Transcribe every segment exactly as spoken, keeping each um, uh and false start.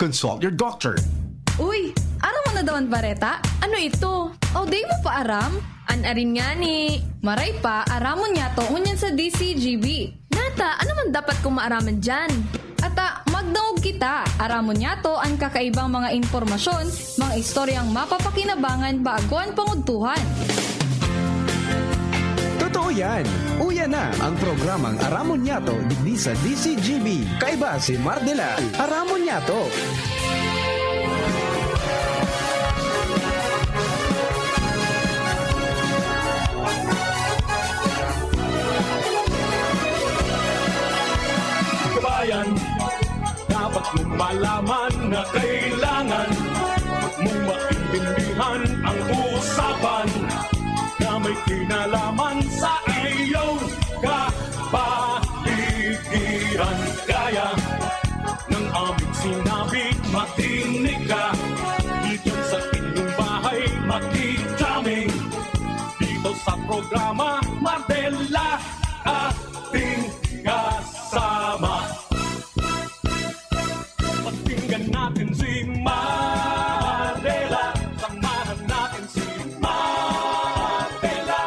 Consult your doctor. Uy, aram mo na daw an bareta? Ano ito? O, di mo pa aram? An arin ngani. Maray pa, aramon niyato ngunyan sa D C G B. Nata, ano man dapat kong maaraman diyan? Ata, magdangog kita. Aramon niyato an kakaibang mga impormasyon, mga istoryang mapapakinabangan bago an pangudtuhan. Totoo yan. Uya na ang programang Aramon Niyato digdi sa D C G B. Kaiba si Mardela. Aramon Niyato. Kabayan, dapat mong malaman na kailangan mong maintindihan ang usapan na may kinalaman sa iyong kapaligiran. Kaya ng aming sinabi, makinig ka. Dito sa inyong bahay, makinig kami. Dito sa programa, Mardela, ating kasama. Pakinggan natin si Mardela. Samahan natin si Mardela.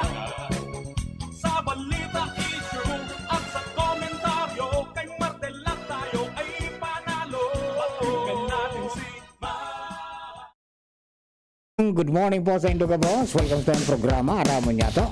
Sa balita, issue, at sa komentaryo, kay Mardela tayo ay panalo. Pakinggan natin si Mar- Good morning po sa indo gabos. Welcome sa programa Aramon Niyato.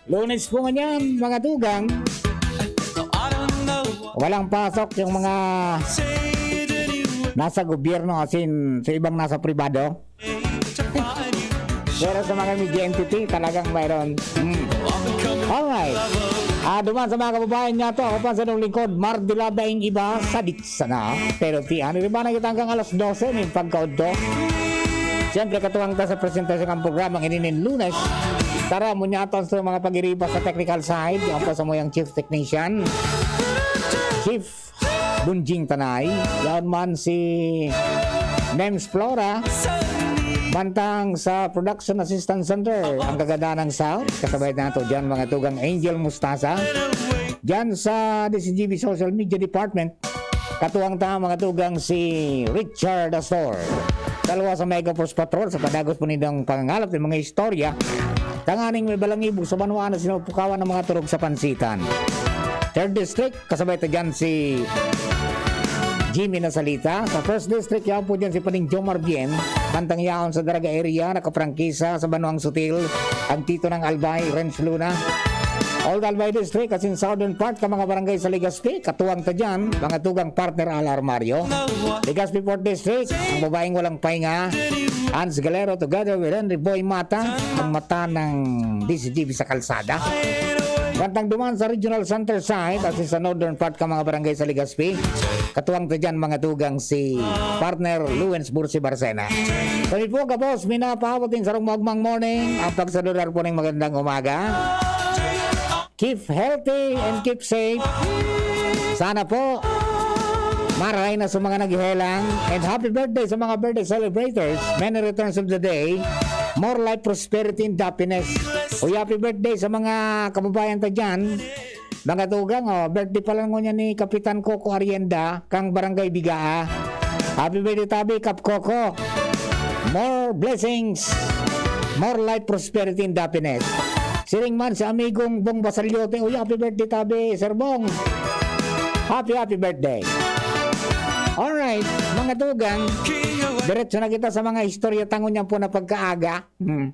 Lunes po ngunyan, mga tugang. Walang pasok yung mga nasa gobyerno, as in, sa ibang nasa pribado. Pero sa mga media entity, talagang mayroon. Hmm. Alright. Ah, duman sa mga kababayan niyato, ako pa sa inyong lingkod, Mardela, daing iba, sadit sana. Pero tiyan, iriba na kita hanggang alas dose, may pagkaudto. Siyempre, katuwang ta sa presentasyon ng programang ini nin Lunes. Tara, munyaton sa mga pag-iriba sa technical side. Ang pasamuyang chief technician. Chief Bunjing Tanay, yaon man si Nems Flora, bantang sa Production Assistance Center, ang kagadanan ng South, kasabay nato diyan, mga tugang Angel Mustasa, diyan sa D C G B Social Media Department, katuwang ta, mga tugang si Richard Astor. Kalwa sa Mega Force Patrol, sa padagos po nindang pangangalap ng mga istorya, tanganing may balangibog sa banwaan na sinupukawan ng mga turog sa pansitan. Third District, kasabay ta dyan si Jimmy Nasalita. Sa First District, yaon po dyan si Paning Jomar Bien. Bantang yaon sa Daraga area, nakaprangkisa sa Banuang Sutil, ang Tito ng Albay, Renz Luna. Old Albay District, as in southern part, ka mga barangay sa Legazpi, katuwang ta dyan, mga tugang partner Al Armario. Legazpi Fourth District, ang babaeng walang pahinga, Hans Galero together with Henry Boy Mata, ang mata ng D C G B sa kalsada. Bantang duman sa Regional Center Side, as in sa northern part ka mga barangay sa Legazpi, katuwang ta dyan mga tugang si partner Luwens Bursi Barcena. Kami po, gabos, minapaabot din sa rong magmang morning, ang pagsaludar po ng magandang umaga. Keep healthy and keep safe. Sana po, marahay na sa mga naghelang. And happy birthday sa mga birthday celebrators. Many returns of the day. More life, prosperity, and happiness. Uy, happy birthday sa mga kababayan ta dyan. Mga tugang, oh, birthday pa lang ngunyan ni Kapitan Coco Arienda, kang Barangay Bigaa. Happy birthday, tabi, Kap Coco. More blessings, more life, prosperity, and happiness. Siring man si amigong Bong Basalyote, uy, happy birthday, tabi, Sir Bong. Happy, happy birthday. Alright, mga tugang, diretso na kita sa mga istorya tangon niyan po na pagkaaga. Hmm.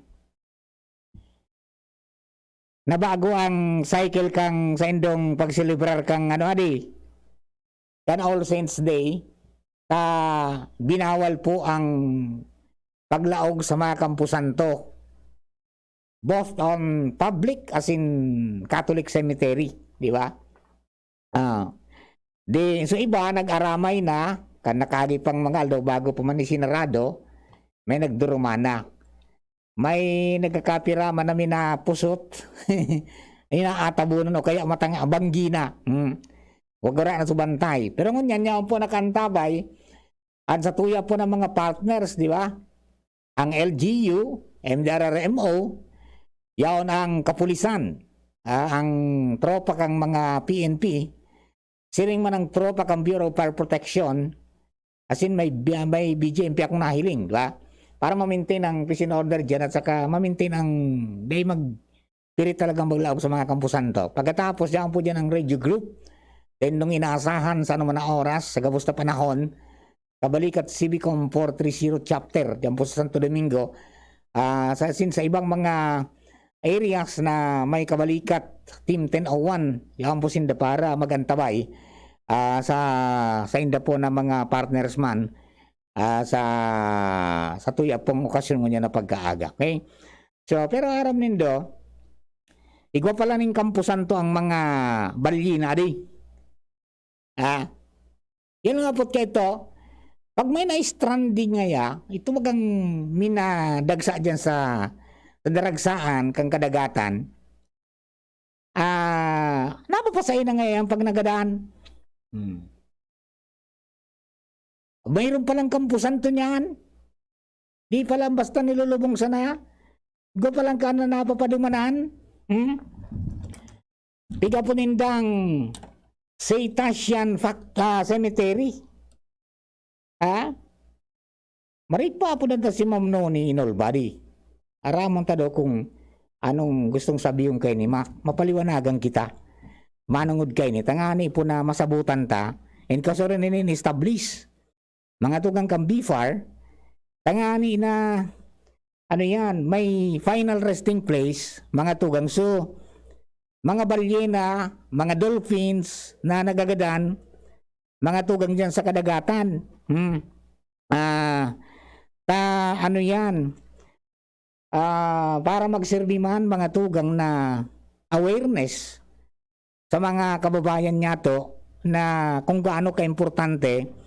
Nabago ang cycle kang saindong pagselebrar kang ano, adi? Kan All Saints Day, ta binawal po ang paglaog sa mga kampusanto. Both on public, as in Catholic cemetery, di ba? Ah, di, so iba nag-aramay na, Kan nakaagi pang mga aldaw bago pa man isinarado, may nagdurumana. May nagkakapira man na minapusot, inaatabunan o kaya matang-, banggi na. Hmm. Wagara na sa bantay. Pero ngunyan, yaon po nakaantabay, at sa tuya po ng mga partners, di ba? Ang L G U, M D R R M O, yaon ang kapulisan, ah, ang tropa kang mga P N P, siring man ang tropa kang Bureau of Fire Protection, as in may bi-, may B J M P akong nahiling, di ba? Para ma-maintain ang peace and order dyan at saka ma-maintain ang, di mag-, spirit talagang maglaog sa mga kampusan to. Pagkatapos, diyan po diyan ang radio group. Then, nung inaasahan sa anuman na oras, sa gabos na panahon, kabalikat C B Com four three zero chapter, diyan po sa Santo Domingo, ah, sa, sin, sa ibang mga areas na may kabalikat, Team ten oh one, yan po sinda para magantabay, ah, sa, sa inda po na mga partners man, ah, sa, sa tuya pong okasyon ngunyan na pagkaaga. Okay? So, pero aram nindo, igwa pala ning kampo santo ang mga balyi na adi. Ah, yan nga po kaito, pag may na-stranding ngaya, ito bagang minadagsa dyan sa, sa daragsaan, kang kadagatan, ah, napapasay na ngaya ang pag nagadan. Hmm. Mayroon palang kampo santo niyan. Di pa lang basta nilulubong sana. Go pa lang ka na napapadumanan. Hmm? Piga po nindang Cetacean fac-, ah, Cemetery. Ha? Marigpa po na si Ma'am Noni in all body. Aramon ta daw kung anong gustong sabihon kay ni Mac. Mapaliwanagan kita. Manungod kay ni, tangani po na masabutan ta. And kasurin ini establish. Mga tugang kan B far, tangani na, ano yan, may final resting place, mga tugang. So, mga balyena, mga dolphins na nagagadan, mga tugang dyan sa kadagatan. Hmm. Ah, ta, ano yan, ah, para magserbi man, mga tugang, na awareness sa mga kababayan niyato na kung gaano kaimportante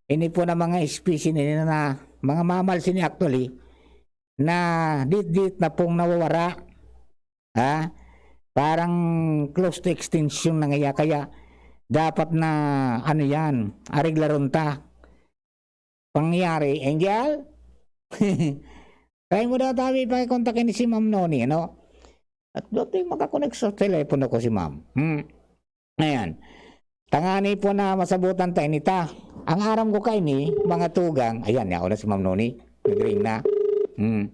ini po na mga espisye nini na mga mamal sini actually na dit-dit na pong nawawara, ha? Parang close to extinction na ngaya, kaya dapat na ano yan, areglaron ta. Pangyayari, Angel? Try mo daw tabi pakikontakin ni si Ma'am Noni, ano? At dati makakonek sa telepono ko si Ma'am. Hmm. Ayan. Tangani po na masabutan ta ini ta. Ang aram ko kaini, mga tugang. Ayan, yaon na si Ma'am Noni. Nag-ring na. Hmm.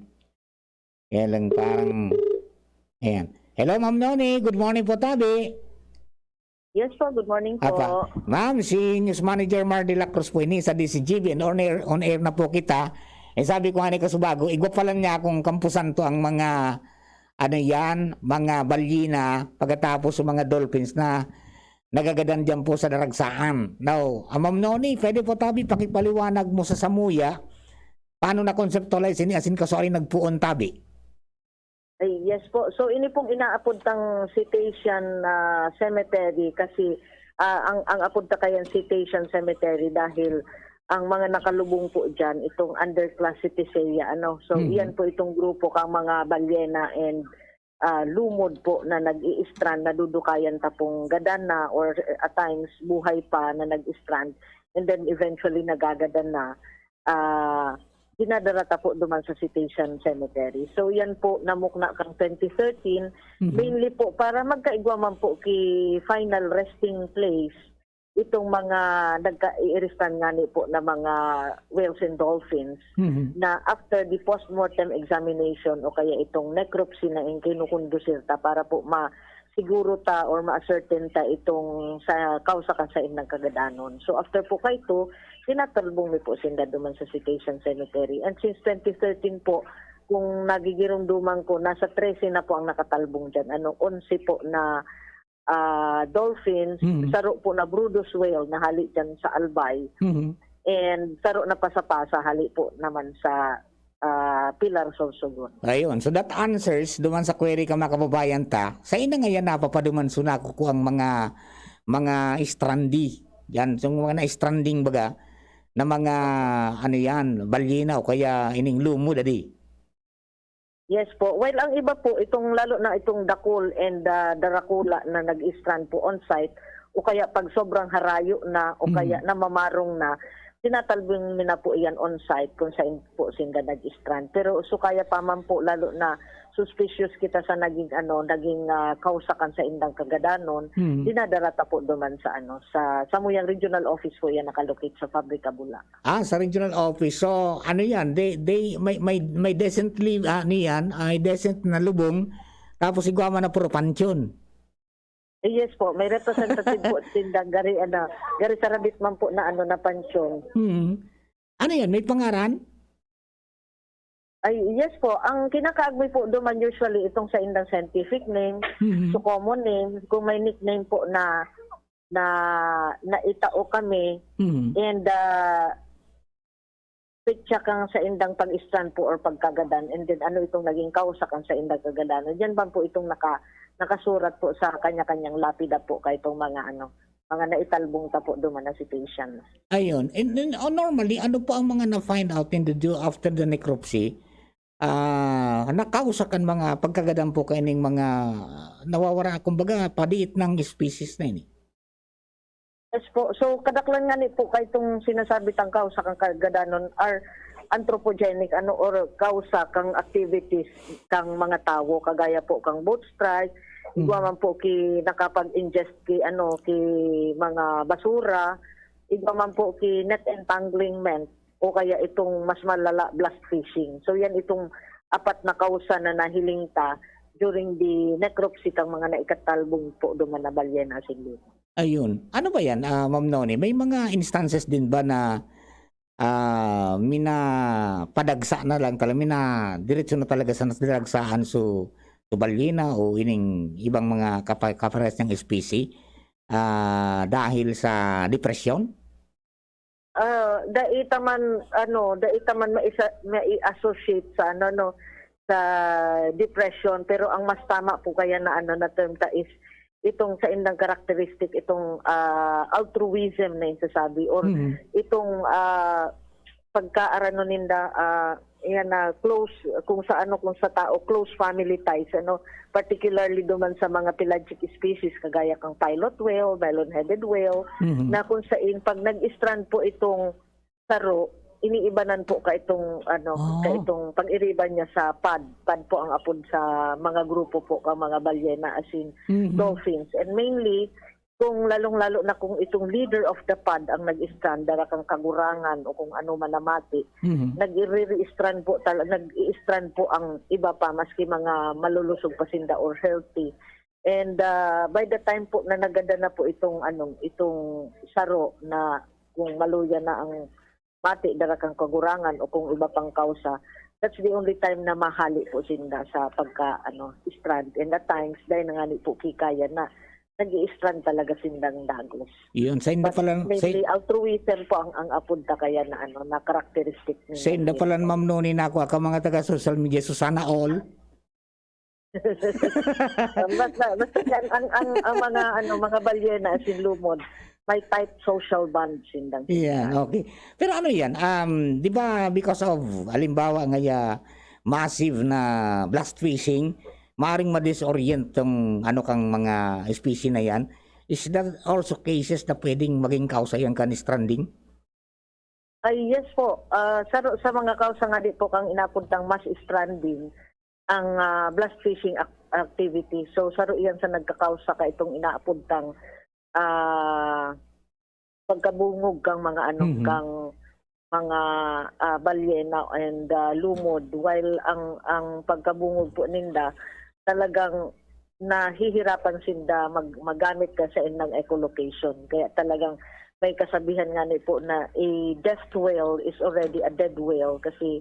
Kaya lang parang, ayan. Hello, Ma'am Noni. Good morning po, tabi. Yes po, good morning po. Apa, ma'am, si News Manager Mar de la Cruz po ini sa D Z G B and on air, on air na po kita. Eh, sabi ko nga ni Kasubago, igwa pa lang niya akong kampusan to ang mga, ano yan, mga balyena, pagkatapos yung mga dolphins na nagagadan dyan po sa daragsaan. Now, ah, Ma'am Noni, pwede po tabi pakipaliwanag mo sa samuya, paano na-conceptualize ini asin kasuarin nagpuon tabi? Ay, yes po. So, ini pong inaapod tang cetacean, ah, cemetery kasi, ah, ang, ang apod ta kayan cetacean cemetery dahil ang mga nakalubong po dyan, itong underclass Cetacea, ano. So, Mhm. iyan po itong grupo kang mga balyena and, ah, lumod po na nag-i-strand, nadudukayan ta pong gadan na or at times buhay pa na nag-strand and then eventually nagagadan na. Ah, dinadara ta po duman sa Cetacean Cemetery. So, yan po, namukna kang twenty thirteen, Mhm. mainly po para magkaigwa man po ki final resting place itong mga nagka-iiristan nga ni po na mga whales and dolphins Mhm. na after the postmortem examination o kaya itong necropsy na yung kinukundusir ta para po ma-, siguro ta or ma-ascertain ta itong sa kausa kan sain nagkagadanon. So, after po kaito, tinatalbong mi po sinda duman sa Cetacean Cemetery. And since twenty thirteen po, kung nagigiromdoman ko, nasa trese na po ang nakatalbong dyan. Ano, onse po na, ah, dolphins, Mhm. saro po na Brodus whale na hali dyan sa Albay, Mhm. and saro na pasapasa hali po naman sa, ah, Pilar, Sorsogon. Ayun. So that answers duman sa query ka, mga kababayan ta. Sa ina nga yan, napapaduman, so, nakukuha ang mga, mga strandee. Yan, so, mga na-stranding baga. na mga, ano yan, balyena o kaya ining lumod, adi? Yes po. Well, ang iba po, itong, lalo na itong dakul and, ah, darakula na nag-strand po on site, o kaya pag sobrang harayo na, o kaya Mm. namamarong na, tinatalbong mi na po iyan on site kung saan po sinda nag-strand. Pero sukaya pa man po, lalo na suspicious kita sa naging, ano, naging, ah, kausa kan saindang kagadanon, Mm. dinadara ta po duman sa, ano, sa samuyang regional office po iyan nakalocate sa Fabrica, Bulacan. Ah, sa regional office. So, ano yan? They, they, may, may, may decently, ah, ano yan? Ay decent na lubong. Tapos igwa man na puro pansyon. Eh, yes po, may representative po sindang gari, ano, gari sarabit man po na, ano, na pansyon. Hmm. Ano yan? May pangaran? Ay, yes po. Ang kinakaagboy po duman usually itong saindang scientific name, Mhm. so common name, kung may nickname po na, na, na itao kami, Mhm. and, ah, petsa kang saindang pag-strand po or pagkagadan, and then ano itong naging kausa kang saindang kagadan. Diyan man po itong naka-, nakasurat po sa kanya-kanyang lapida po kay itong mga, ano, mga naitalbong ta po duman na citations. Ayun. And, and, oh, normally, ano po ang mga na-find out nindo after the necropsy? Ah, nakausa kan mga pagkagadan po kaining mga nawawara, kumbaga, padiit ng species na ini? Yes po. So, kadaklan ngani po kay itong sinasabi tang kausa kang kagadanon are anthropogenic, ano, or kausa kang activities kang mga tawo, kagaya po kang boat strike, igwa Mm. man po ki nakapag-ingest ki, ano, ki mga basura, igwa man po ki net entanglement, o kaya itong mas malala, blast fishing. So, yan itong apat na kausa na nahiling ta during the necropsy kang mga naikatalbong po duman na balyena asin lumod. Ayun. Ano ba yan, ah, Ma'am Noni? May mga instances din ba na, ah, minapadagsa na lang talaga, mina-, diretso na talaga sa nadadagsaan su, su balyena o ining ibang mga kapa-, kaparehas niyang espesye, ah, dahil sa depresyon? Ah, dai ta man, ano, dai ta man maisa-, mai-associate sa, ano, no, sa depression, pero ang mas tama po kaya na, ano, na term ta is itong saindang characteristic, itong, ah, altruism na yung sasabi, or Mm. itong, ah, pagkaarano ninda, ah, yan na close, kung sa, ano, kung sa tao, close family ties, ano, particularly duman sa mga pelagic species, kagaya kang pilot whale, balloon-headed whale, Mhm. na kung sa in, pag nag-strand po itong saro, iniibanan po ka itong, ano, Oh. ka itong pag-iriban niya sa pod. Pod po ang apod sa mga grupo po ka mga balyena, asin Mhm. dolphins. And mainly, kung lalong-lalo na kung itong leader of the pod ang nag-strand, dara kang kagurangan o kung ano man na mati, Mhm. nag-i-re-strand po tal-, nag-i-strand po ang iba pa, maski mga malulusog pa sinda or healthy. And, ah, by the time po na nagada na po itong, ano, itong saro na kung maluya na ang mati, dara kang kagurangan o kung iba pang kausa, that's the only time na mahali po sinda sa pagka, ano, strand. And at times, dahil na nga ni po kikaya na, nag-i-strand talaga sindang dagos. Iyon, sa inda But palan-, sa mainly, altruism po ang, ang apod ta kaya na, ano, na characteristic nila. Sa inda palan, Ma'am Noni, na ako, ka mga taga social media, so sana all. Basta, basta yan, ang, ang, ang mga, ano, mga balyena, asin lumod, may tight social bond sindang. Yeah, okay. Pero ano yan, um, di ba, because of, halimbawa, ngaya, massive na blast fishing, maaring ma-disorient tong, ano, kang mga species na yan. Is that also cases na pwedeng maging kausa yan kan stranding? Ay, yes po. Ah, saro sa mga kausa nga di po kang inaapod tang mass stranding, ang, ah, blast fishing ac-, activity. So, saro iyan sa nagkakausa ka itong inaapod tang, ah, pagkabungog kang mga ano, Mhm. kang mga, ah, balyena and, ah, lumod. While ang, ang pagkabungog po ninda, talagang nahihirapan sinda mag-, magamit ka sa indang echolocation. Kaya talagang may kasabihan nga ni po na a death whale is already a dead whale kasi,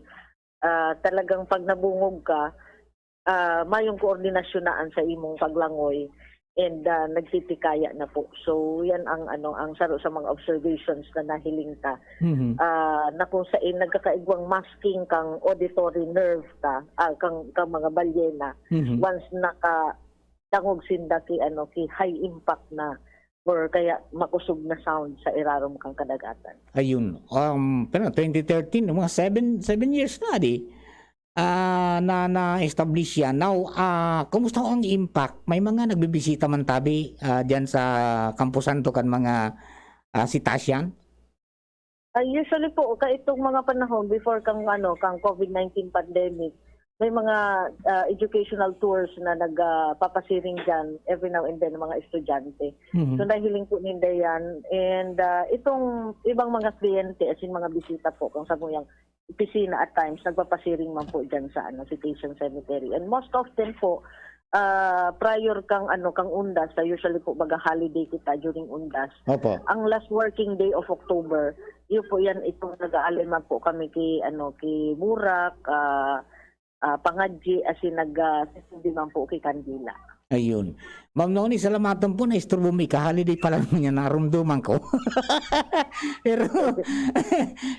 ah, talagang pag nabungog ka, ah, mayong koordinasyon na an sa imong paglangoy and, ah, nagtitikaya na po. So, yan ang ano, ang saro sa mga observations na nahiling ta. Mhm. Ah, na kung sa in-, nagkakaigwang masking kang auditory nerve ta, ah, kang, kang mga balyena, Mhm. once naka-, dangog sinda ki, ano, ki high impact na or kaya makusog na sound sa irarom kan kadagatan. Ayun. Um, pero twenty thirteen, mga seven, seven years na, di? Ah, na, na-establish yan. Now, ah, kumusta ho ang impact? May mga nagbibisita man tabi, ah, diyan sa Camposanto kan mga, ah, cetacean? Ah, usually po, ka itong mga panahon before kang, ano, kang COVID nineteen pandemic, may mga, ah, educational tours na nag, ah, papasiring diyan every now and then ng mga estudyante. Mhm. So, nahiling po ninda yan. And, ah, itong ibang mga kliyente, as in mga bisita po, kung sa muyang opisina at times, nagpapasiring man po diyan sa, ano, Cetacean Cemetery. And most often po, ah, prior kang, ano, kang Undas, sa usually po, baga holiday kita during Undas. Opo. Ang last working day of October, yun po yan, itong nag-aalay man po kami ki, ano, ki Burak, ah, ah, Pangadji, as in, nag, ah, sisindi man po ki Kandila. Ayun. Ma'am Noni, salamatan po, naisturbo mi ka. Holiday pala naman yan, narumduman ko. Pero,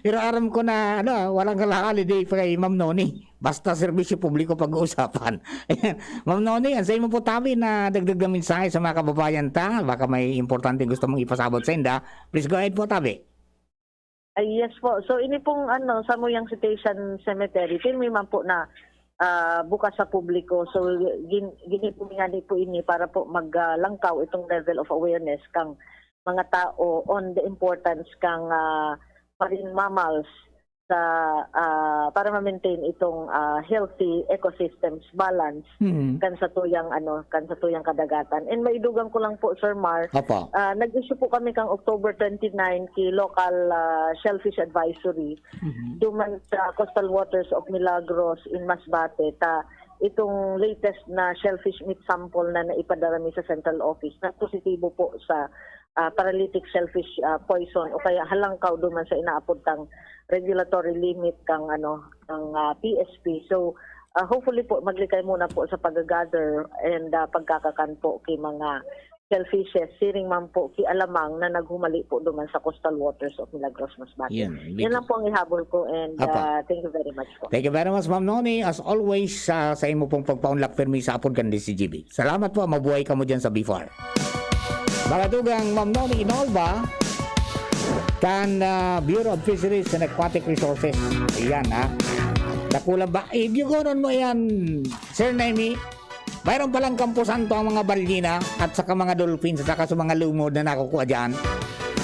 pero aram ko na, ano, walang holiday pa kay Ma'am Noni. Basta serbisyo publiko pag-uusapan. Ayan. Ma'am Noni, ang sa imo po tabi na dagdag na mensahe sa mga kababayan ta, baka may importante gusto mong ipasabot sa inda, please go ahead po, tabi. Ay, yes po. So, ini pong, ano, Samuyang Cetacean Cemetery, pirmi man po na, ah, bukas sa publiko. So, gin-, ginibo nga ni po ini para po maglangkaw itong level of awareness kang mga tao on the importance kang, ah, marine mammals sa, ah, para ma-maintain itong, ah, healthy ecosystems balance Mm. kan satuyang, ano, kan satuyang kadagatan. And maidugang ko lang po, Sir Mar, Opo. ah, nag-issue po kami kang October twenty-nine ki local, ah, shellfish advisory Mhm. duman sa coastal waters of Milagros in Masbate, ta itong latest na shellfish meat sample na naipadara mi sa central office na positibo po sa, ah, paralytic shellfish, ah, poison o kaya halangkaw duman sa inaapod tang regulatory limit kang, ano, ng, ah, P S P. So, ah, hopefully po, maglikay muna po sa pag-gather and, ah, pagkakakan po ki mga shellfishes, siring man po ki alamang na naghumali po duman sa coastal waters of Milagros, Masbate. Yan, Yan big- lang po ang ihabol ko and, Apa. ah, thank you very much po. Thank you very much, Ma'am Noni. As always, sa, sa imo pong pagpaunlak permi sa apod kan D C G B. Salamat po. Mabuhay kamo dyan sa B far. Mga tugang, Ma'am Noni Inolba, kan, ah, Bureau of Fisheries and Aquatic Resources. Ayan, ha. Dakula ba? Idyugonon mo yan, Sir Nemi. Mayroon palang kamposanto ang mga balyena at saka mga dolphins at saka sa mga lumod na nakukuha dyan.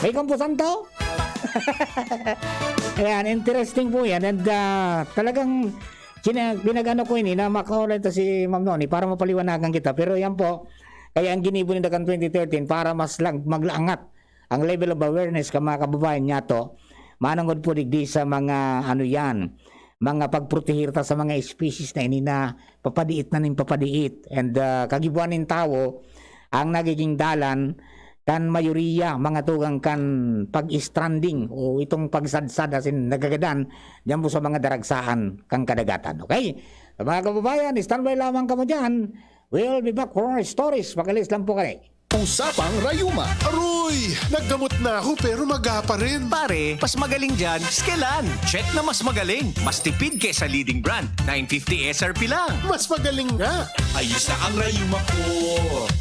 May kamposanto? Ayan, interesting po yan. And, ah, talagang sina-, pinag-ano ko ini na makaulay ta si Ma'am Noni para mapaliwanagan kita. Pero yan po, kaya ang ginibo ni Dakan twenty thirteen para mas lang maglaangat ang level of awareness ka mga kababayan niya to. Manongod po digdi sa mga, ano yan, mga pagprotehir ta sa mga species na ini na papadiit na nin papadiit. And, ah, kagibuan nin tawo, ang nagiging dalan kan mayoriya, mga tugang kan pag-stranding o itong pagsadsad asin nagagadan diyan po sa mga daragsaan kan kadagatan. Okay? Sa mga kababayan, standby lamang kamo diyan. We'll be back for more stories. Pakalis lang po kami. Usapang Rayuma. Aroy! Naggamot na ako pero maga pa rin. Pare, mas magaling dyan, Skelan. Check na mas magaling. Mas tipid kesa leading brand. Nine fifty S R P lang. Mas magaling nga. Ayos na ang rayuma ko.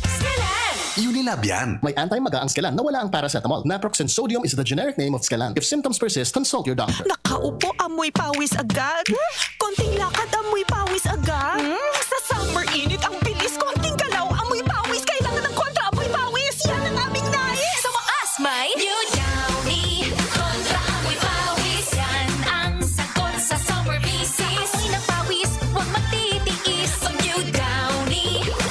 Skelan! Unilab yan. May anti-maga ang Skelan na wala ang paracetamol. Naproxen sodium is the generic name of Skelan. If symptoms persist, consult your doctor. Nakaupo, amoy pawis agad. Konting lakad, amoy pawis agad. Hmm? Sa summer init, ang bilis. Konting galaw, amoy pawis. Kailangan ng kontra amoy pawis. Yan ang aming nais. Sa wakas, may New Downy. Kontra amoy pawis. Yan ang sagot sa summer misis. Sa amoy ng pawis, huwag magtitiis. Mag New Downy.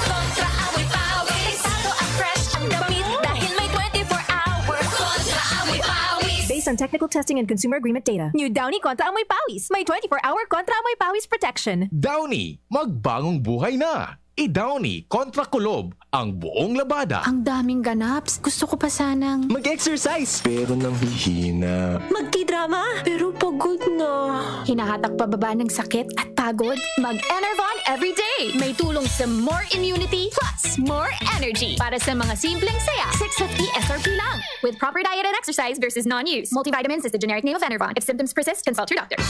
Kontra amoy pawis. Delikado at fresh ang damit dahil may twenty-four hour kontra amoy pawis. Based on technical testing and consumer agreement data. New Downy kontra amoy pawis. May twenty-four hour kontra amoy pawis protection. Downy, magbagong buhay na. I-Downy kontra kulob ang buong labada. Ang daming ganaps. Gusto ko pa sanang Mag-exercise, pero nanghihina. Magtidrama, pero pagod na. Hinahatak pababa ng sakit at pagod? Mag-Enervon everyday! May tulong sa more immunity plus more energy. Para sa mga simpleng saya, six fifty S R P lang. With proper diet and exercise versus non-use. Multivitamins is the generic name of Enervon. If symptoms persist, consult your doctor.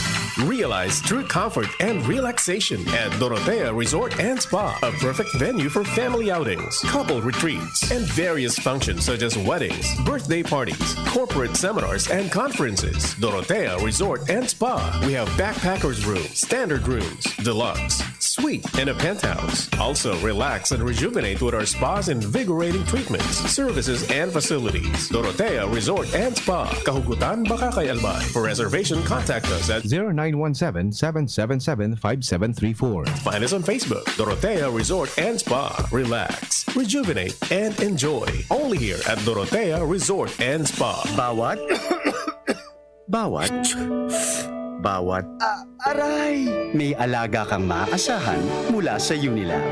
Realize true comfort and relaxation at Dorotea Resort and Spa, a perfect venue for family outings, couple retreats, and various functions such as weddings, birthday parties, corporate seminars, and conferences. Dorotea Resort and Spa. We have backpackers room, standard rooms, deluxe, suite, and a penthouse. Also, relax and rejuvenate with our spa's invigorating treatments, services, and facilities. Dorotea Resort and Spa, Kahugutan, Bacacay, Albay. For reservation, contact us at zero nine one seven, seven seven seven, five seven three four. Find us on Facebook, Dorotea Resort and Spa. Relax, rejuvenate, and enjoy. Only here at Dorotea Resort and Spa. Bawat bawat bawat Ah, aray! May alaga kang maaasahan mula sa Unilab.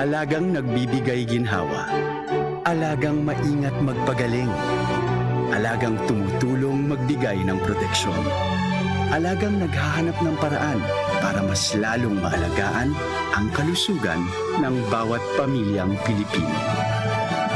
Alagang nagbibigay ginhawa. Alagang maingat magpagaling. Alagang tumutulong magbigay ng proteksyon. Alagang naghahanap ng paraan para mas lalong maalagaan ang kalusugan ng bawat pamilyang Pilipino.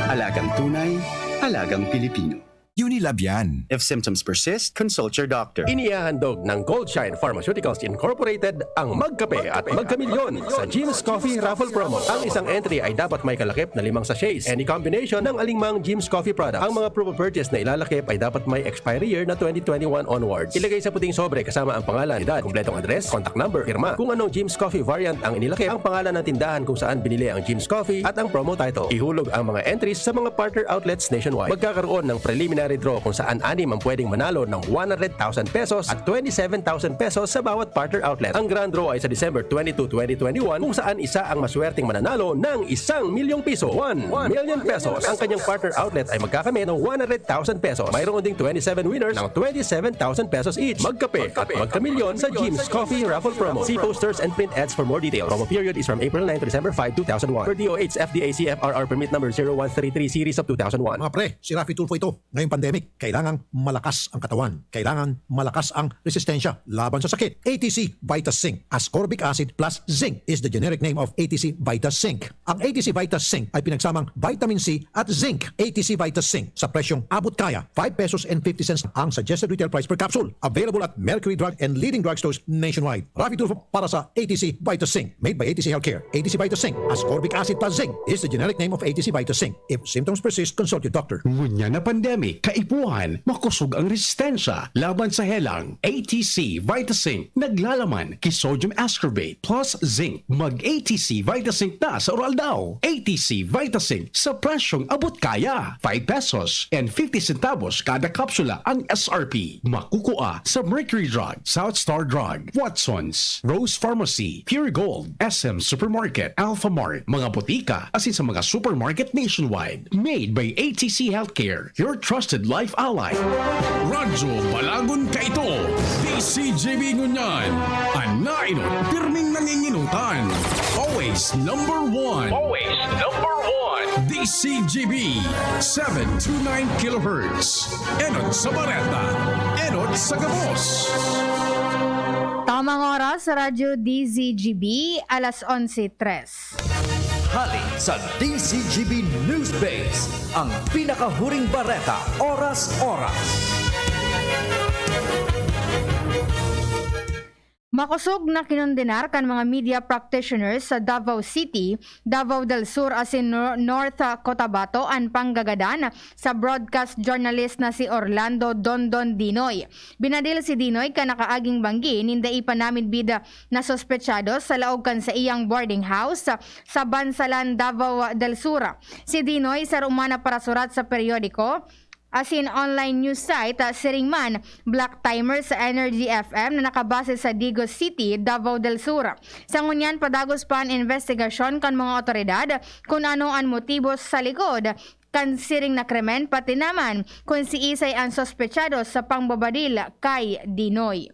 Alagang tunay, alagang Pilipino. Unilab yan. If symptoms persist, consult your doctor. Inihahandog ng Goldshine Pharmaceuticals Incorporated ang Magkape at Magkamilyon sa Jim's Coffee Raffle Promo. Ang isang entry ay dapat may kalakip na limang sachets, any combination ng alingmang Jim's Coffee product. Ang mga promo purchase na ilalakip ay dapat may expiry year na twenty twenty-one onwards. Ilagay sa puting sobre kasama ang pangalan, edad, kumpletong address, contact number, pirma. Kung anong Jim's Coffee variant ang inilakip, ang pangalan ng tindahan kung saan binili ang Jim's Coffee at ang promo title. Ihulog ang mga entries sa mga partner outlets nationwide. Magkakaroon ng preliminary draw kung saan anim ang pwedeng manalo ng one hundred thousand pesos at twenty-seven thousand pesos sa bawat partner outlet. Ang grand draw ay sa December twenty-two, twenty twenty-one, kung saan isa ang maswerteng mananalo ng isang milyong piso, one million pesos. Ang kanyang partner outlet ay magkakamit ng one hundred thousand pesos. Mayroon ding twenty-seven winners ng twenty-seven thousand pesos each. Magkape at magkamilyon sa Jim's Coffee Raffle Promo. See posters and print ads for more details. Promo period is from April nine to December five, two thousand one. Per D O H F D A C F R R permit number zero one three three series of two thousand one. Mga pre, si Raffy Tulfo ito. Ngayong pandemic, kailangang malakas ang katawan. Kailangan malakas ang resistensya laban sa sakit. A T C Vitas Zinc. Ascorbic acid plus zinc is the generic name of A T C Vitas Zinc. Ang A T C Vitas Zinc ay pinagsamang vitamin C at zinc. A T C Vitas Zinc sa presyong abot kaya, five pesos and fifty cents ang suggested retail price per capsule. Available at Mercury Drug and leading drugstores nationwide. Raffy Tulfo para sa A T C Vitas Zinc. Made by A T C Healthcare. A T C Vitas Zinc. Ascorbic acid plus zinc is the generic name of A T C Vitas Zinc. If symptoms persist, consult your doctor. Ngunyan na pandemic, kaipuhan, makosog ang resistensya laban sa helang. A T C Vitasync, naglalaman ki sodium ascorbate plus zinc. Mag A T C Vitasync na sa Oral Daw. A T C Vitasync sa presyong abot kaya. Five pesos and fifty centavos kada kapsula ang S R P. Makukua sa Mercury Drug, South Star Drug, Watsons, Rose Pharmacy, Pure Gold, S M Supermarket, Alfamart, mga botika, asin sa mga supermarket nationwide. Made by A T C Healthcare, your trusted life ally. Radyo Balagon Kaito, D C G B Ngunyan, an nainot, pirming nanginginutan. Always number one. Always number one. D C G B, seven two nine kilohertz. Enot sa bareta, enot sa gabos. Tamang oras sa Radyo D Z G B, alas onse tres. Hali sa D Z G B News Base, ang pinakahuring bareta, oras-oras. Makosog na kinondenar kan mga media practitioners sa Davao City, Davao del Sur asin Nor- North Cotabato an panggagadan sa broadcast journalist na si Orlando Dondon Dinoy. Binadil si Dinoy kan nakaaging banggi nin dai pa namidbid na sospechados sa laog kan saiyang boarding house sa Bansalan, Davao del Sur. Si Dinoy saro man na parasurat sa periodiko asin online news site, ah, siring man, Black Timer sa Energy F M na nakabase sa Digos City, Davao del Sur. Sa ngunyan, padagos pa an investigasyon kan mga otoridad kun ano an motibo sa likod kan siring na krimen, pati naman kun siisay an sospechado sa pangbabadil kay Dinoy.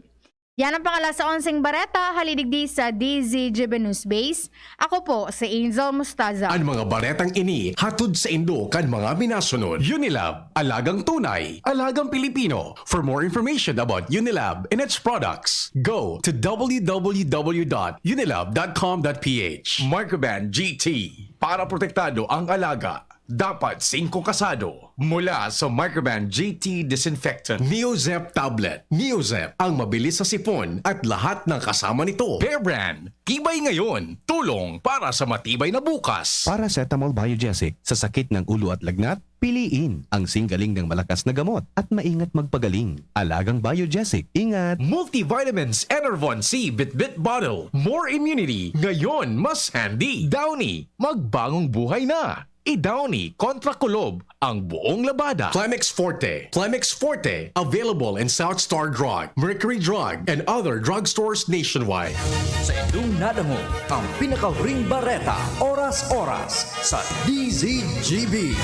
Yan ang pang-alas onseng bareta, hali digdi sa D Z G B News Base. Ako po si Angel Mustaza. An mga baretang ini hatod saindo kan mga minasunod: Unilab, alagang tunay, alagang Pilipino. For more information about Unilab and its products, go to w w w dot unilab dot com dot p h. Microban G T, para protektado ang alaga, dapat singko kasado. Mula sa Microban G T Disinfectant. Neozep Tablet. Neozep, ang mabilis sa sipon at lahat ng kasama nito. Bear Brand, tibay ngayon, tulong para sa matibay na bukas. Paracetamol Biogesic, sa sakit ng ulo at lagnat, piliin ang singgaling ng malakas na gamot at maingat magpagaling. Alagang Biogesic, ingat! Multivitamins Enervon C Bitbit Bottle. More immunity, ngayon mas handy. Downy, magbagong buhay na. I-Downy kontra kulob ang buong labada. Plemex Forte. Plemex Forte, available in South Star Drug, Mercury Drug, and other drugstores nationwide. Sa indong nadangog ang pinakahuring bareta, oras-oras, sa D Z G B.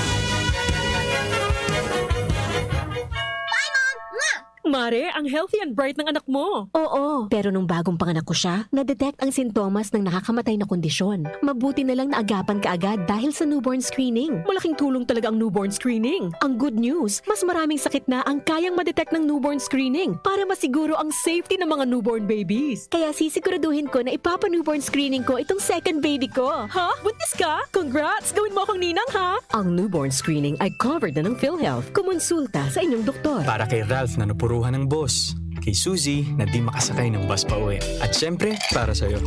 Bye, Mom! Mwah! Mare, ang healthy and bright ng anak mo. Oo, pero nung bagong panganak ko siya, na-detect ang sintomas ng nakakamatay na kondisyon. Mabuti na lang naagapan ka agad dahil sa newborn screening. Malaking tulong talaga ang newborn screening. Ang good news, mas maraming sakit na ang kayang ma-detect ng newborn screening para masiguro ang safety ng mga newborn babies. Kaya sisiguraduhin ko na ipapa-newborn screening ko itong second baby ko. Ha? Buntis ka? Congrats! Gawin mo akong ninang, ha? Ang newborn screening ay covered na ng PhilHealth. Kumonsulta sa inyong doktor. Para kay Ralph na napuruhan ng boss. Kay Suzy na di makasakay ng bus pauwi. At syempre, para sa'yo.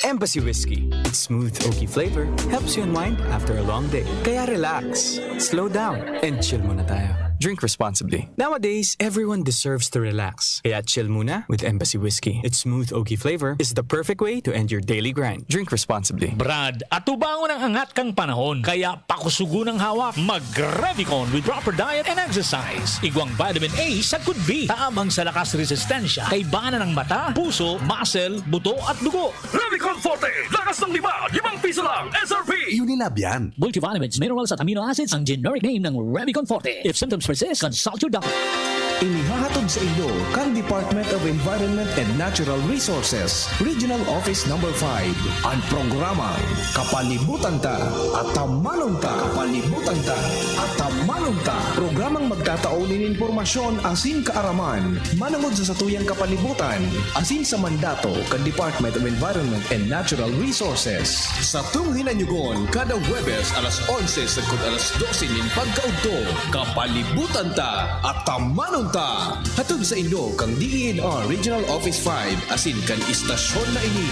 Embassy Whiskey. Its smooth, oaky flavor helps you unwind after a long day. Kaya relax, slow down, and chill muna tayo. Drink responsibly. Nowadays, everyone deserves to relax. Kaya chill muna with Embassy Whiskey. Its smooth, oaky flavor is the perfect way to end your daily grind. Drink responsibly. Brad, atubangon ang angat kan panahon. Kaya pakusugon ang hawak. Mag-Revicon with proper diet and exercise. Igwang vitamin A sagkod B. Tabang sa lakas resistensya. Kaibanan ang mata, puso, muscle, buto at dugo. Revicon Forte! Lakas ng lima! Limang piso lang! S R P! Unilab yan! Multivitamins, minerals at amino acids ang generic name ng Revicon Forte. If symptoms persist, consult your doctor. Inihahatod saindo kan Department of Environment and Natural Resources, Regional Office Number five, an programang Kapalibutan Ta, Atamanon Ta. Kapalibutan Ta, Atamanon Ta. Programang magtatao nin impormasyon asin kaaraman manongod sa satuyang kapalibutan asin sa mandato kan Department of Environment and Natural Resources. Satong hinanyugon kada Huwebes alas onse sagkod alas dose nin pagkaudto. Kapalibutan Ta, Atamanon Ta. Hatod saindo kan D E N R Regional Office five asin kan istasyon na ini.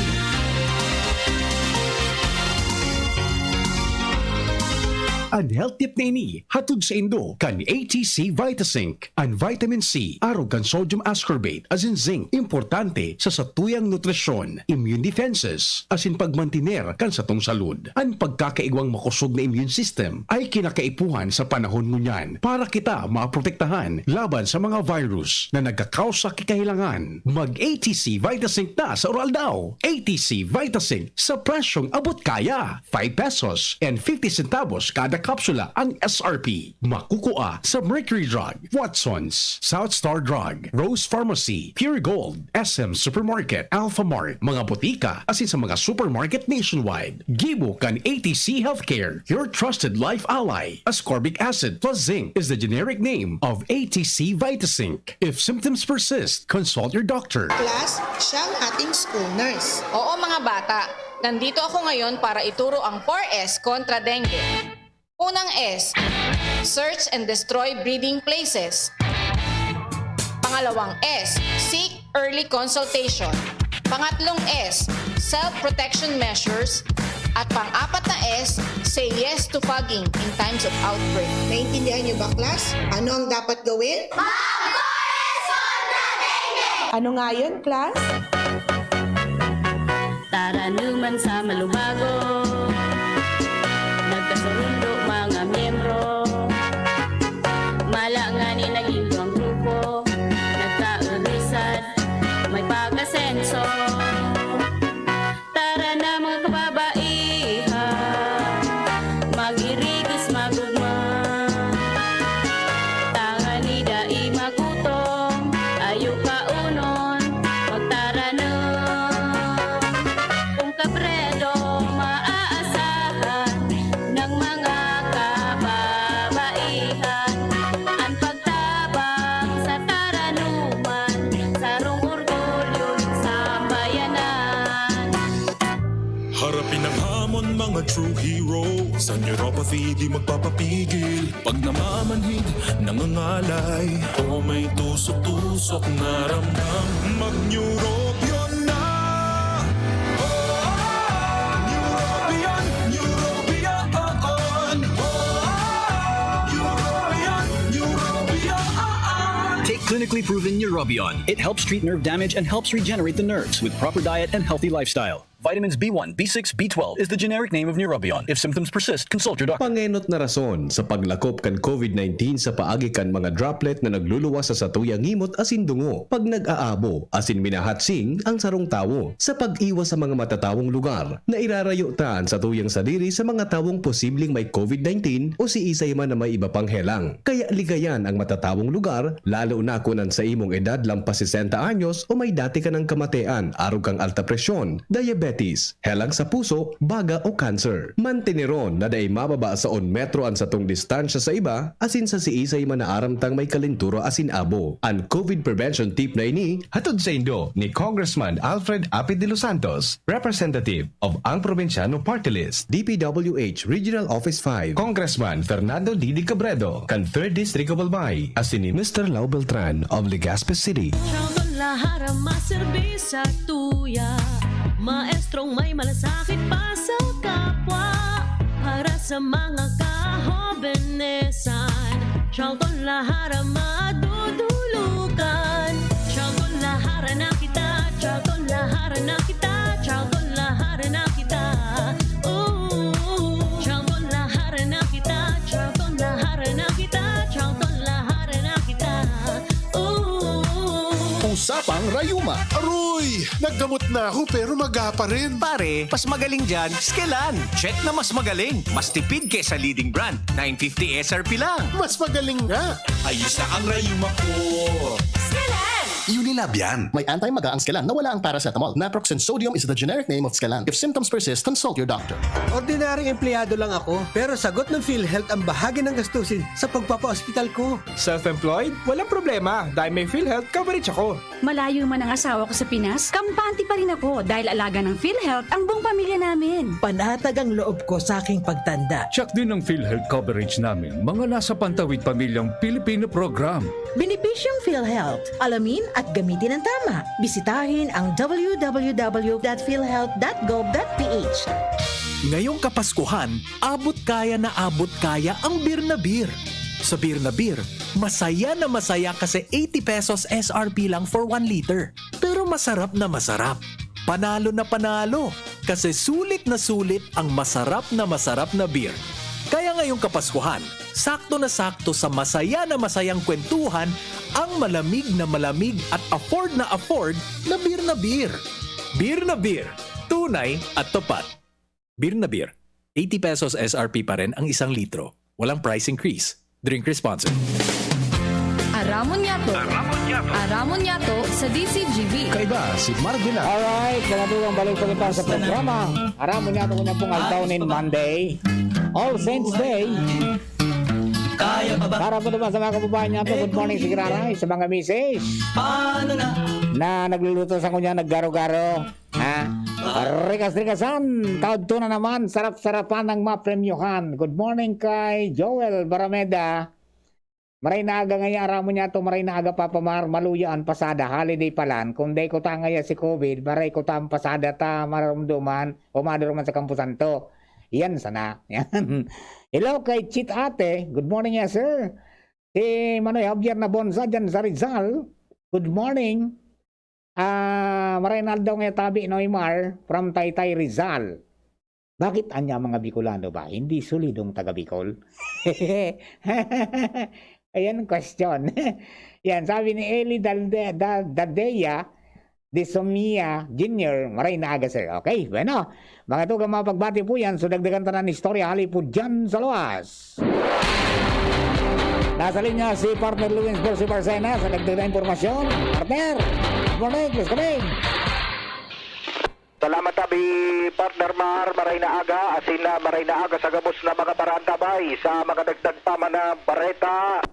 An health tip na ini hatod saindo kan A T C Vitazinc. An vitamin C, arog kan sodium ascorbate asin zinc, importante sa satuyang nutrisyon, immune defenses, asin pagmantiner kan satong salud. An pagkakaigwang makosog na immune system ay kinakaipuhan sa panahon ngunyan para kita maprotektahan laban sa mga virus na nagkakausa ki kahelangan. Mag-A T C Vitazinc na sa Uraldaw. A T C Vitazinc sa presyong abot kaya. Five pesos and fifty centavos kada kapsula ang S R P. Makukua sa Mercury Drug, Watsons, South Star Drug, Rose Pharmacy, Pure Gold, S M Supermarket, Alphamart, mga botika, asin sa mga supermarket nationwide. Gibo kan A T C Healthcare, your trusted life ally. Ascorbic acid plus zinc is the generic name of A T C Vitazinc. If symptoms persist, consult your doctor. Class, siya ang ating school nurse. Oo, mga bata, nandito ako ngayon para ituro ang four S kontra dengue. Unang S, search and destroy breeding places. Pangalawang S, seek early consultation. Pangatlong S, self-protection measures. At pang-apat na S, say yes to fogging in times of outbreak. Naintindihan niyo ba, class? Ano ang dapat gawin? Mag-four S kontra dengue! Ano nga yun, class? Taranuman sa malubago, nagkasurundo mga miyembro. Mala ngani naging duwang grupo, nagkaurisan, may pag-asenso. Tara na, mga kababaihan, mag-irigis, magugma. Tangani dai magutom, ayo kaunon, magta- True hero, sa neuropathy di magpapapigil. Pag namamanhid, nangangalay, o may tusok-tusok na ramdam, mag-Neurobion na! Oh, Neurobion, Neurobion, oh, oh. Neurobion, Neurobion, oh, oh. Take clinically proven Neurobion. It helps treat nerve damage and helps regenerate the nerves with proper diet and healthy lifestyle. Vitamins B one, B six, B twelve is the generic name of Neurobion. If symptoms persist, consult your doctor. Pangenot na rason sa paglakop kan COVID nineteen sa paagi kan mga droplet na nagluluwas sa satuyang ngimot asin dungo pag nag-aabo asin minahatsing ang sarong tawo. Sa pag-iwas sa mga matatawong lugar, nairarayo ta an satuyang sadiri sa mga tawong posibleng may COVID nineteen o siisay man na may iba pang helang. Kaya ligayan ang matatawong lugar, lalo na kun an saimong edad lampas sesenta anyos o may dati ka nang kamatean, arog kang alta presyon, diabetes, helang sa puso, baga o cancer. Manteneron na dai mababa sa un metro an satong distansya sa iba, asin sa siisay man na aram tang may kalentura asin abo. An COVID prevention tip na ini, hatod saindo ni Congressman Alfred Apid de los Santos, Representative of Ang Probinsyano Party List, D P W H Regional Office five, Congressman Fernando Didi Cabredo, kan Third District of Albay, asin ni Mister Lau Beltran of Legazpi City. Travel Lahara maserbi sa tuya, maestrong may malasakit pa sa kapwa. Para sa mga kahobenesan, Charlton Lahara madudulugan. Charlton Lahara na kita, Charlton Lahara na kita, Charlton Lahara na kita. Ooh, Charlton Lahara na kita, Charlton Lahara na kita, Charlton Lahara na kita. Ooh. Usapang Rayuma. Aroy! Naggamot na ako pero maga pa rin. Pare, mas magaling dyan, Skelan. Check na mas magaling. Mas tipid kesa leading brand. Nine fifty S R P lang. Mas magaling nga. Ayos na ang rayuma ko. Skelan! Unilab yan. May anti-maga ang Skelan na wala ang paracetamol. Naproxen sodium is the generic name of Skelan. If symptoms persist, consult your doctor. Ordinaryong empleyado lang ako, pero sagot ng PhilHealth ang bahagi ng gastusin sa pagpapaospital ko. Self-employed? Walang problema, dahil may PhilHealth coverage ako. Malayo man ang asawa ko sa Pinas, kampante pa rin ako dahil alaga ng PhilHealth ang buong pamilya namin. Panatag ang loob ko sa aking pagtanda. Check din ang PhilHealth coverage namin, mga nasa Pantawid Pamilyang Pilipino Program. Benepisyong PhilHealth. Alamin at gamitin ng tama. Bisitahin ang w w w dot philhealth dot gov dot p h. Ngayong Kapaskuhan, abot kaya na abot kaya ang Beer na Beer. Sa Beer na Beer, masaya na masaya kasi eighty pesos S R P lang for one liter. Pero masarap na masarap. Panalo na panalo. Kasi sulit na sulit ang masarap na masarap na beer. Kaya ngayong Kapaskuhan, sakto na sakto sa masaya na masayang kwentuhan ang malamig na malamig at afford na afford na Beer na Beer. Beer na Beer. Tunay at tapat. Beer na Beer. Eighty pesos S R P pa rin ang isang litro. Walang price increase. Drink responsibly. Aramon Yato. Aramon Yato. Aramon Yato sa D C G B. Kaiba si Marvin. Alright, kanatubang balik pa kita sa programa. Aramon Yato, kunya pong aldaw nin Monday. All Saints Day. Kaya pa ba? Para po naman sa mga kababayan niya to, good morning, Sige Raray, sa mga misis Paano na? Na nagluluto sa kunya, naggaro-garo. Ha? Rikas-rikasan, taod to na naman, sarap-sarapan ng mapremyohan. Good morning kay Joel Barameda. Maray na aga ngaya, aramon niya to, maray na aga, Papa Mar, maluya an pasada, holiday palan. Kung dai ko ta ngaya si COVID, maray ko ta an pasada ta marumduman o madurman sa Kampo Santo. Yan sana. Yan. Hello kay Chit Ate. Good morning, yes, sir. Si Manoy Javier Nabonsa dyan sa Rizal. Good morning. Ah, maray na aldaw ngaya tabi, Noymar, from Taytay, Rizal. Bakit anya mga Bicolano ba hindi solidong taga Bicol? Ayan ang question. Yan, sabi ni Eli Dalde, Da-, Dadea de Somia Junior, maray na aga, sir. Okay, bueno. Mga tugang, mga pagbati po yan. So, dagdagan ta na ng istorya hali po dyan sa luwas. Nasa linya si partner Luis Percy Barcena sa dagdag na impormasyon. Partner, good morning, please come in. Salamat tabi, Partner Mar, maray na aga, asin na maray na aga sa gabos na mga paraantabay sa mga dagdag pa man na bareta.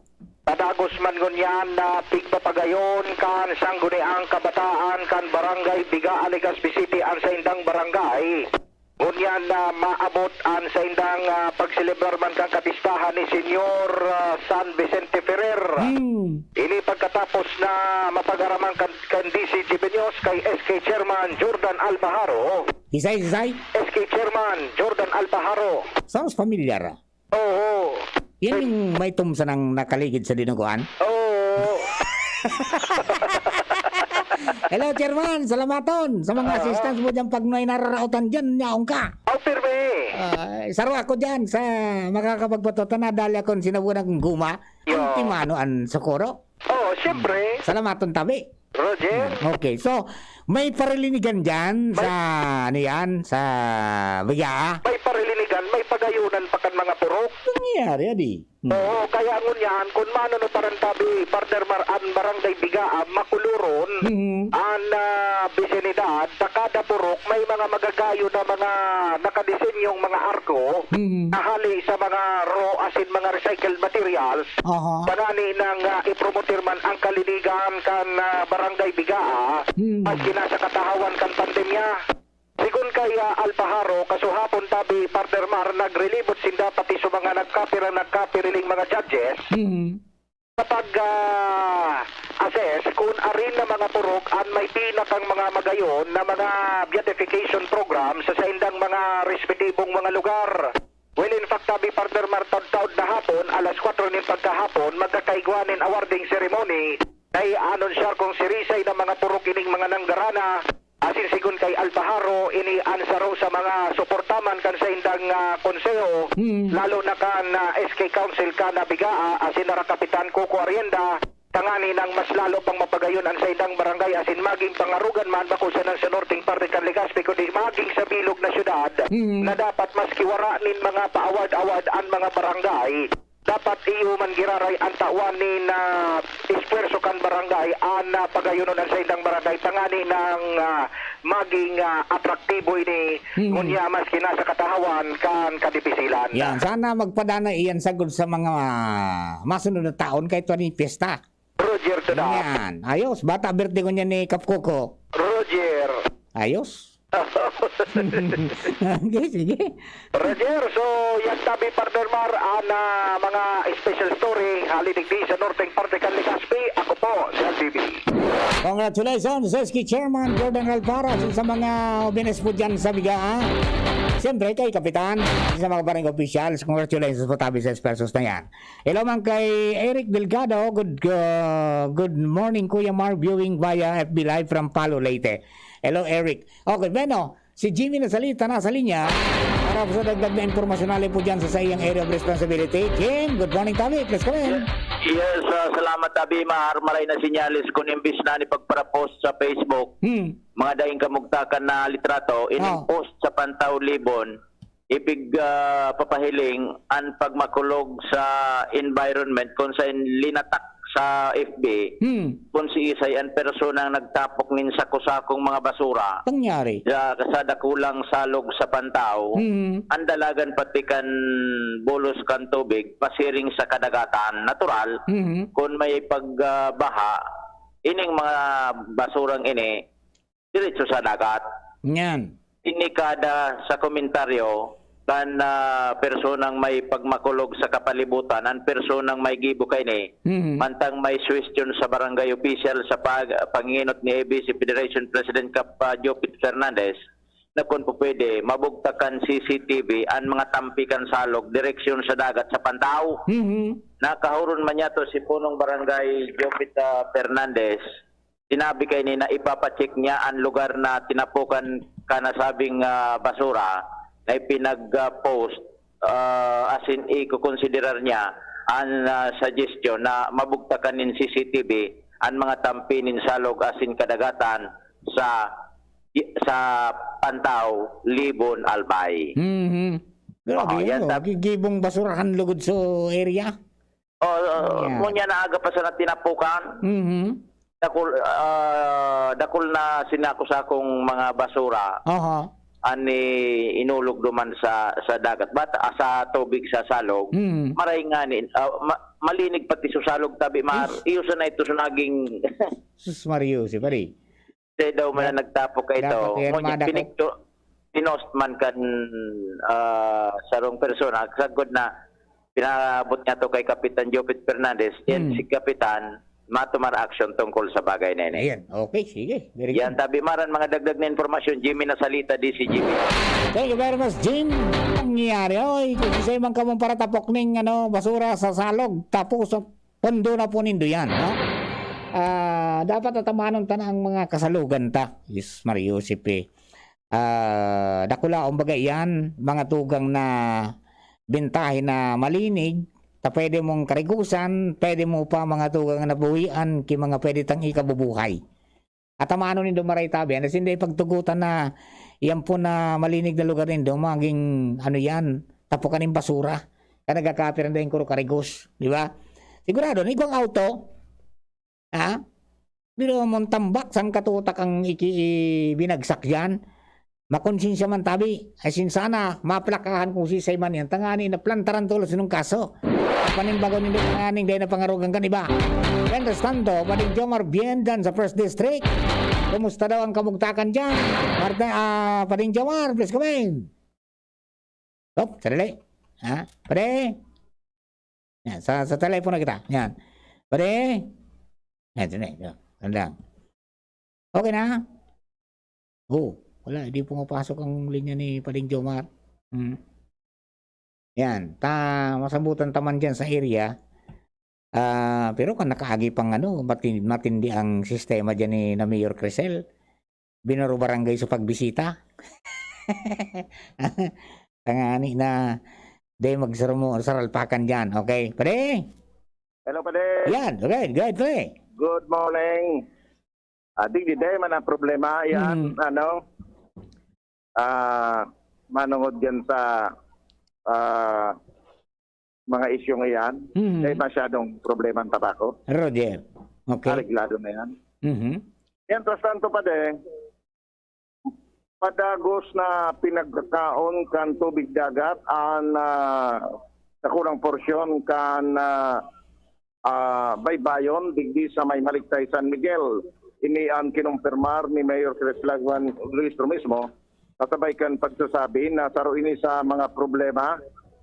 Padagos man ngunyan na pigpapagayon kan Sangguniang Kabataan kan Barangay Biga, Legazpi City an saindang barangay. Ngunyan na maabot an saindang, ah, pagselebrar man kan kapistahan ni Senyor, ah, San Vicente Ferrer. Hmm. Ini pagkatapos na mapag-araman kan, kan D C G B News kay S K Chairman Jordan Alpajaro. Isay, isay? S K Chairman Jordan Alpajaro. Sounds familiar, ah. Oo. Yan Ay. yung may tumsa nang nakaligid sa dinuguan? Oo. Hello, Chairman. Salamaton sa mga Oo. assistance mo dyan pag may nararaotan dyan, yaon ka. Oh, pirmi. Ay, saro ako dyan sa makakapagpatuta na dali akong sinabunan kong guma. Yo. Ultimano an Socorro. Oh, siyempre. Salamaton tabi. Roger. Okay, so, may parilinigan dyan May sa, ano yan, sa Bigaa? May parilinigan, may pagayonan pa kan mga purok. Nangyayari, adi. Hmm. Oo, kaya ngunyan, kun mano no parantabi, partner Mar, an Barangay Bigaa, makuloron, Mhm. an, ah, bisinidad, sa kada purok, may mga magagayon na mga nakadisenyong mga arko, Mhm. na hali sa mga raw asin mga recycled materials, Aha. Tanani nang, ah, ipromote man ang kalinigan kan, ah, Barangay Bigaa, Hmm. maski na sa katahawan kan pandemya. Sigon kay, ah, Alpajaro, kasuhapon tabi, partner Mar, nagrelibot sinda pati sa mga nagkapirang nagkapiriling mga judges Hmm. sa pag, ah, assess kun arin na mga purok an may pinakang mga magayon na mga beatification program sa saindang mga respetibong mga lugar. Well, in fact, tabi, partner Mar, taud-taud na hapon, alas kwatro nin pagkahapon, magkakaigwa nin awarding ceremony na i-anunsyar kung sirisay na mga purok ining mga nanggarana. Asin sigon kay Alpajaro, ini an saro sa mga suporta man kan saindang, ah, konseho, Mm. lalo na kan, ah, S K Council kan Bigaa, asin na ra Kapitan Coco Arrienda, tanganing mas lalo pang mapagayon an saindang barangay asin magin pangarogan man bako sana sa norteng parte kan Legazpi, kundi magin sa bilog na syudad Mm. na dapat maski wara nin mga pa-award-award an mga barangay, dapat iyo man giraray an tawan nin, ah, espuwerso kan barangay an, ah, pagayonon an saindang barangay tanganing, ah, magin, ah, atraktibo ini Mm. ngunyan maski na sa katahawan kan kadipisilan. Yan, sana magpadana iyan sagkod sa mga, ah, masunod na taon kahit wani piyesta. Roger to the Yan. Ayos. Bata birthday ko niya ni Kap Coco. Roger. Ayos. Okay, sige. Roger, so yan tabi, partner Mar, ang, ah, mga special story hali digdi sa norteng parte kan Legazpi. Ako po si L B B. Congratulations, S K Chairman Jordan Alvaro, sa mga ubines po dyan sa Bigaa. Siyempre, kay Kapitan, sa mga barangay officials, congratulations po tabi sa esfuerzos na yan. Hello man kay Eric Delgado. Good, uh, good morning, Kuya Mar, viewing via F B Live from Palo, Leyte. Hello, Eric. Okay, bueno, si Jimmy Nasalita nasa linya para po sa dagdag na impormasyon hali po dyan sa saiyang area of responsibility. Jim, good morning tabi. Please come in. Yes, ah, salamat tabi. Mar, maray na sinyalis kun imbis na ni pagparapost sa Facebook, Hmm. mga daing kamugtakan na litrato, ining Oh. post sa Pantaw Libon, ipig, ah, papahiling an pagmakulog sa environment kun saen linatak sa F B Hmm. kun siisay an personang nagtapok nin sako-sakong mga basura Pangyari. sa, sa dakulang salog sa Pantaw, Hmm. an dalagan pati kan bulos kan tubig pasiring sa kadagatan. Natural, Hmm. kun may pag, ah, baha, ining mga basurang ini, diretso sa dagat. Yan. Ini kada sa komentaryo kan, ah, personang may pagmakulog sa kapalibutan, an personang may gibo kaini, Mhm. mantang may suwestyon sa barangay official sa pag-, panginot ni A B C Federation President Kap, ah, Jopit Fernandez, na kun po pwede, mabugtak kan C C T V an mga tampi kan salog direksyon sa dagat sa Pantaw. Mhm. Nakahuron man niya to si Punong Barangay Jopit, ah, Fernandez, sinabi kaini na ipapa-check niya an lugar na tinapukan kan nasabing, ah, basura na ipinag, ah, post, ah, asin ikokonsiderar niya an, ah, suggestion na mabugtakan nin C C T V an mga tampi nin salog asin kadagatan sa, sa Pantaw, Libon, Albay. Mhm. Grabe Oo, yan, yan, oh. tap- Gi-, gibong basurahan lugod sa area. Oh, oh, Yeah. ngunyan na aga pa sana tinapukan. Mhm. Dakul-, ah, dakul na sinako-sakong mga basura Aha. an i-, inulog duman sa, sa dagat. Bat-, ah, sa tubig sa salog. Mhm. Maray ngani, ah, ma-, malinig pati sa salog tabi, ma-, Is- iyo sana ito sa naging Sus Mario, si pare. Siya daw man Da-, ang nagtapok kay ito. dapat yan, Ngunyan, madako. pinikto-, pinost man kan, ah, sarong persona, sagkod na pinaabot niya to kay Kapitan Jopit Fernandez, yan Hmm. si Kapitan matumar action tungkol sa bagay na ini. Ayan. Okay, sige. Very Yan, good. Tabi Maran, mga dagdag na impormasyon, Jimmy Nasalita, D C G B. Thank you very much, Jim. Nangyari, oy, kung sisay man kamong paratapok ning, ano, basura sa salog, tapos, pondo na po nindo yan, no? Ah, dapat atamanon ta na ang mga kasalugan ta. Yes, Mario, si P. Ah, dakulaon baga iyan, mga tugang na bentahe na malinig, ta pwede mong karigusan, pwede mo pa mga tugang na buhian ki mga pwede tang ikabubuhay. At ang maano nindo maray tabi, ano sinda ipagtugutan na iyan po na malinig na lugar nindo, maging ano yan, tapukan nin basura. Kaya nagkakapir na dahil kuro karigos, di ba? Sigurado, na igwang auto, ha? Pero mong tambak, saan katutak ang iki-, i-, binagsak yan? Makonsensya man tabi. Ay, sin sana, maplakahan kung sisay man yan. Tangani na plantaran tulos nung kaso. Panimbago nindo tanganing dahil na pangarugan kan iba. Mientras tanto, Pading Jomar, bien dyan sa First District. Kumusta daw ang kamugtakan dyan? Marta, ah, Pading Jomar, please come in. Op, sandali. Ha? Pare? Yan, sa, sa telepono kita. Yan. Pare? Yan, sandali. Yan, sandali lang. Okay na? Oh, wala. Hindi pumapasok ang linya ni Pading Jomar. Hmm. Yan. Ta, masabutan ta man dyan sa area. Ah, pero kung nakaagi pang ano, mati-, matindi ang sistema dyan ni na Mayor Crisel, binaro barangay sa pagbisita. Tangani na, di magsaramo-, saralpakan dyan. Okay, pare? Hello, pare. Yan, okay, good, pare. Good morning. Ah, di, di, di man ang problema. Yan, Mm. ano, ah, manungod dyan sa, ah, mga isyong iyan, Mm. di masyadong problema ang tabako. Roger. Okay. Areglado na yan. Mhm. Mientras tanto pa din, padagos na pinagkakaon kan tubig dagat an, ah, dakulang porsyon kan, ah, ah, baybayon digdi sa may Maligtay, San Miguel. Ini an kinumpirmar ni Mayor Chris Lagman Luistro mismo, kasabay kan pagsasabi na saro ini sa mga problema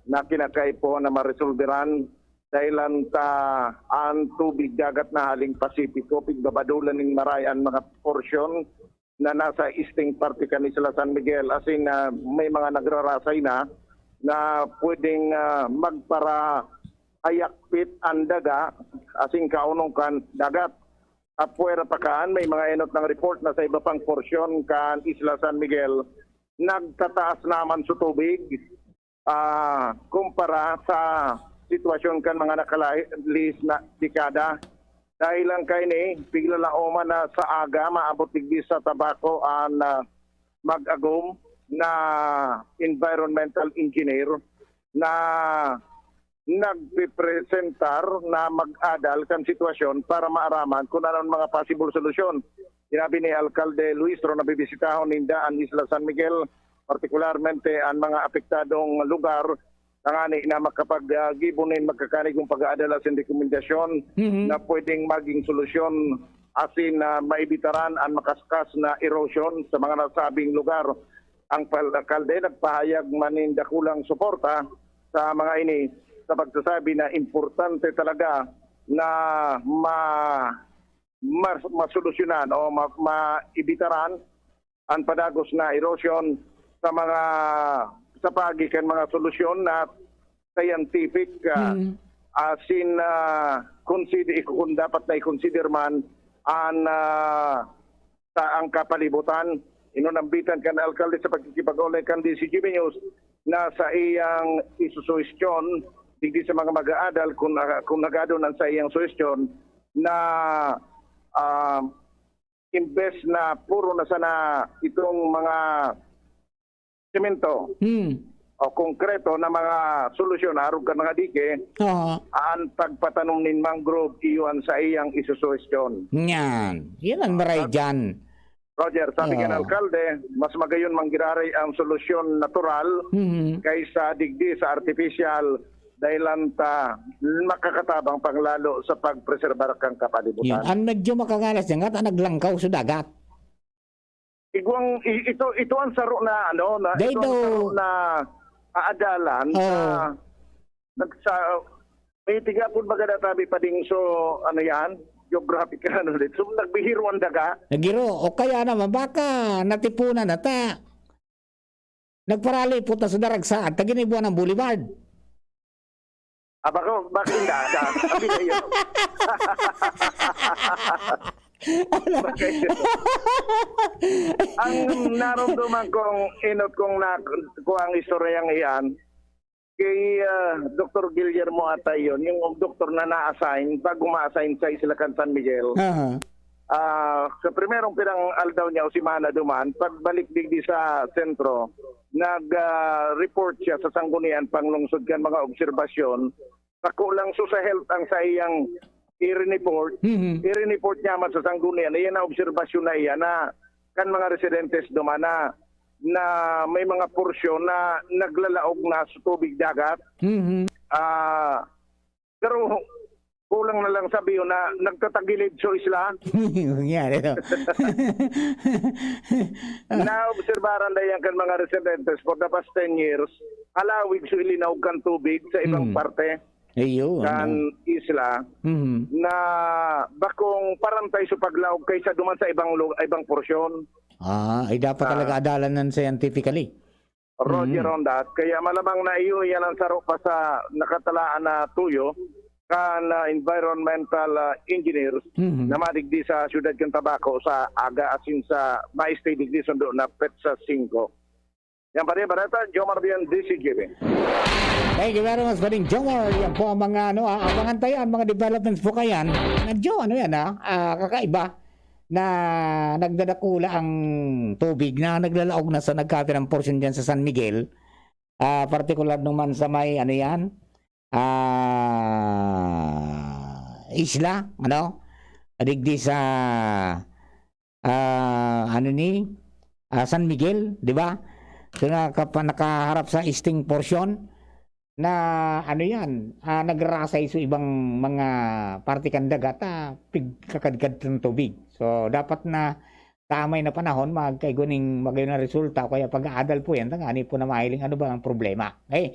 na kinakaipuhan na maresolberan dahilan ta an tubig dagat na haling Pasipiko, pigbabadolan nin maray an mga porsyon na nasa eastern parte kan Isla San Miguel, asin, ah, may mga nagrarasay na, na pwedeng, ah, magparahayakpit an daga, asin kaunong kan dagat. Apwera pa kaan, may mga enot ng report na sa iba pang porsyon kan Isla San Miguel, nagtataas naman sa tubig, ah, kumpara sa sitwasyon kan mga nakalihis na dekada. Dahil lang kaini, pigla na uman na sa aga, maabot digdi sa Tabaco an, ah, mag-agom na environmental engineer na nagpipresentar na mag-adal kan sitwasyon para maaraman kung ano ang mga possible solusyon. Sinabi ni Alkalde Luis Ro na bibisitahon ninda an Isla San Miguel, partikularmente an mga apektadong lugar, tangani na makapag-, ah, gibo nin magkakanigong pag-aadal asin rekomendasyon Mhm. na pwedeng maging solusyon asin na maibitaran an makaskas na erosion sa mga nasabing lugar. Ang pal-, alkalde nagpahayag man nin dakulang suporta sa mga ini sa pagsasabi na importante talaga na ma-, mas-, masolusyonan o ma-, maibitaran an padagos na erosion sa mga, sa paagi kan mga solusyon na scientific, ah, Mm. asin, ah, consider, kung dapat na i-consider man an, ah, sa ang kapalibutan. Inunambitan kan alkalde sa pagkikipag-ugnayan kan D C G B News na sa iyang isusuhestyon digdi sa mga mag-aadal kung, ah, kung nagadon ang sa iyang suhestyon na, ah, imbes na puro na sana itong mga semento Hmm. o konkreto na mga solusyon arog kan mga dike, Oo. an pagpatanom nin mangrove, iyo an sa iyang isusuhestyon. Yan. Yan ang maray Sab-, dyan. Roger, sabi kan Oo. alkalde, mas magayon manggiraray ang solusyon natural Mhm. kaysa digdi sa artificial, dahilan ta makakatabang pang lalo sa pagpreserbar kan kapalibutan. Yun. Ang medyo makangalas niya, nga ta naglangkaw sa dagat. Igwang, i-, ito, ito ang saro na, ano, na, ito ang Daido. saro na aadalan na Oo. nagsa-, may tiga po baga natabi pa ding so, ano yan, geographical, ano ulit. So, nagbihiro ang daga. Nagiro, o kaya naman, baka natipunan na ta. Nagparali po ta sa daragsa at taginibuan ng boulevard. Ah, baka, baka hindi, ah, sabi kayo. Baka yun. Ang narumduman kong inot kong na, ko ang istoryang iyan, kay, ah, Doktor Guillermo ata yun, yung doktor na na-assign, bago ma-assign sa Isla kan San Miguel. Aha. Ah, sa primerong pirang aldaw niya o semana duman, pagbalik digdi sa sentro, nag, ah, report siya sa Sanggunian Panglungsod kan mga obserbasyon. Sako lang so sa health ang sa iyang i-report. Mhm. I-report niya man sa Sanggunian, iyan na obserbasyon na iyan na kan mga residentes duman na, na may mga porsyon na naglalaog na sa tubig dagat. Mhm. Ah, pero kulang na lang sabi yun na nagtatagilid so isla. Nangyari, no? Naobserbaran na yan kan mga residentes for the past ten years. Halawig so ilinaog kan tubig sa ibang Mm. parte Ayun, kan ano. isla Mhm. na bakong parantay so paglaog kaysa duman sa ibang lu-, ibang porsyon. Ah, ay dapat Ah. talaga adalan nan scientifically. Roger Mhm. on that. Kaya malamang na iyo yan ang saro pa sa nakatalaan na tuyo kan, ah, environmental, ah, engineers Mhm. na madigdi sa siyudad kan Tabaco sa aga asin sa maestay digdi sundo na petsa singko. Yan pa rin, Barata, Jomar Bian, D C G B. Thank you very much, Bading Jomar. Yan po ang mga, ano, ah, abangan tayo, ang mga developments po kayan. Medyo, ano yan, ah, ah, kakaiba na nagdadakula ang tubig na naglalaog na sa nagkapirang porsyon dyan sa San Miguel. Ah, partikular naman sa may, ano yan, ah, isla, ano? Digdi sa, ah, ano ni, ah, San Miguel, di ba? So, nakapa-, nakaharap sa eastern portion na, ano yan, ah, nagrarasay sa ibang mga parte kan dagat, ah, pigkakadkad ng tubig. So, dapat na tamay na panahon, magkaigwa ning magayon na resulta, o kaya pag-aadal po yan, tangani po na mahiling ano ba ang problema. Okay?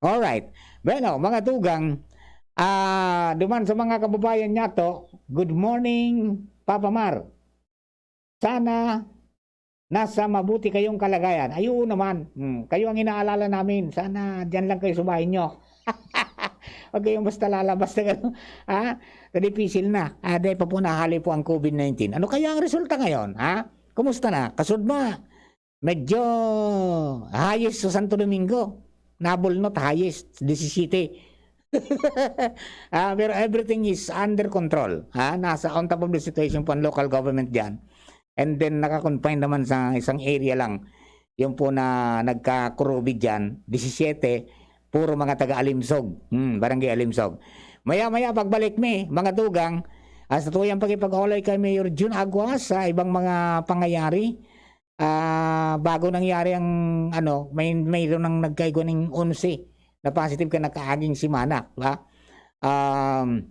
Alright. Bueno, mga tugang, ah, duman sa mga kababayan niya to, good morning, Papa Mar. Sana nasa mabuti kayong kalagayan. Ay, oo naman. Hmm, kayo ang inaalala namin. Sana diyan lang kayo sa bahay nyo. Huwag kayong basta lalabas na gano'n. Ha? Sa dipisil na. Ah, dahil pa po nahali po ang covid nineteen. Ano kaya ang resulta ngayon? Ha? Kumusta na? Kasudma, medyo highest sa Santo Domingo. Nabulnot, highest, disisiyete. Ah, pero everything is under control. Ha? Nasa on top of the situation po ang local government dyan. And then, naka-confine naman sa isang area lang. Yung po na nagka-COVID dyan, disisiyete, puro mga taga Alimsog. Hmm, Barangay Alimsog. Maya-maya, pagbalik mi, mga tugang, ah, sa tuyang pakipag-olay kay Mayor Jun Aguas sa ibang mga pangayari, ah, bago nangyari ang, ano, may, mayroon nang nagkaigwa ning onse na positive kan nakaaging semana, di ba? Um,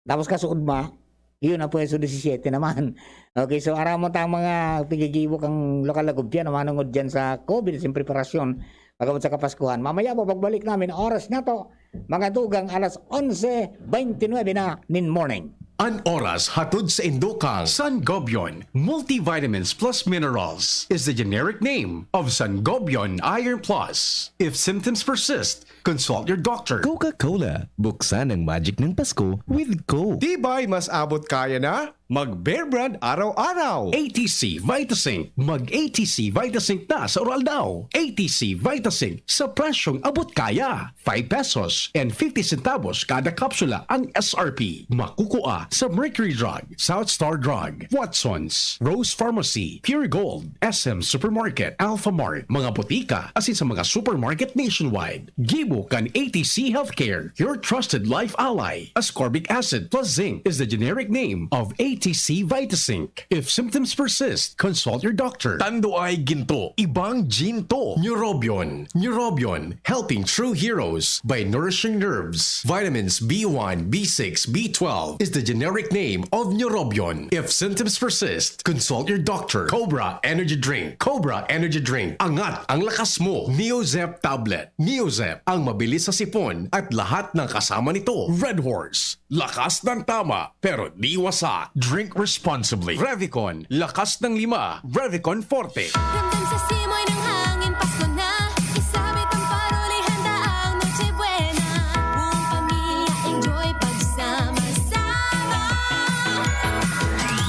tapos kasuodma, yun na pwesto disisiyete naman. Okay, so aram mo tang mga pigigibo kang lokal na gobyerno manungod dyan sa COVID, sa preparasyon, pagabot sa Kapaskuhan. Mamaya po, pagbalik namin, oras na to, mga tugang, alas onse beintinuebe na nin morning. An oras hatod sa indokang Sangobion Multivitamins Plus Minerals is the generic name of Sangobion Iron Plus. If symptoms persist, consult your doctor. Coca-Cola, buksan ang magic ng Pasko with Coke. Tibay, mas abot kaya na? Mag Bear Brand araw-araw. A T C Vitazinc. Mag A T C Vitazinc na sa Uraldaw. A T C Vitazinc sa presyong abot kaya. Five pesos and fifty centavos kada kapsula ang S R P. Makukua sa Mercury Drug, South Star Drug, Watsons, Rose Pharmacy, Pure Gold, S M Supermarket, Alphamart, mga botika, asin sa mga supermarket nationwide. Gibo kan A T C Healthcare, your trusted life ally. Ascorbic acid plus zinc is the generic name of A T C T C Vitazinc. If symptoms persist, consult your doctor. Tanduay Ginto, ibang Ginto. Neurobion. Neurobion, helping true heroes by nourishing nerves. Vitamins B one, B six, B twelve is the generic name of Neurobion. If symptoms persist, consult your doctor. Cobra Energy Drink. Cobra Energy Drink. Angat ang lakas mo. Neozep Tablet. Neozep, ang mabilis sa sipon at lahat ng kasama nito. Red Horse. Lakas ng tama, pero di wasa. Drink responsibly. Revicon, lakas ng lima. Revicon Forte. Ramdam sa simoy ng hangin, Pasko na. Isabit ang paroli, handa ang Noche Buena. Buong pamilya, enjoy pagsama-sama.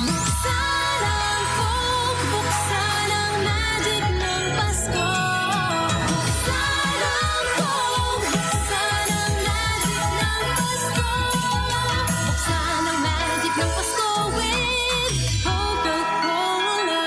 Buksan ang Coke, buksan ang magic ng Pasko. Buksan ang Coke, buksan ang magic ng Pasko. Buksan ang magic ng Pasko with Coca-Cola.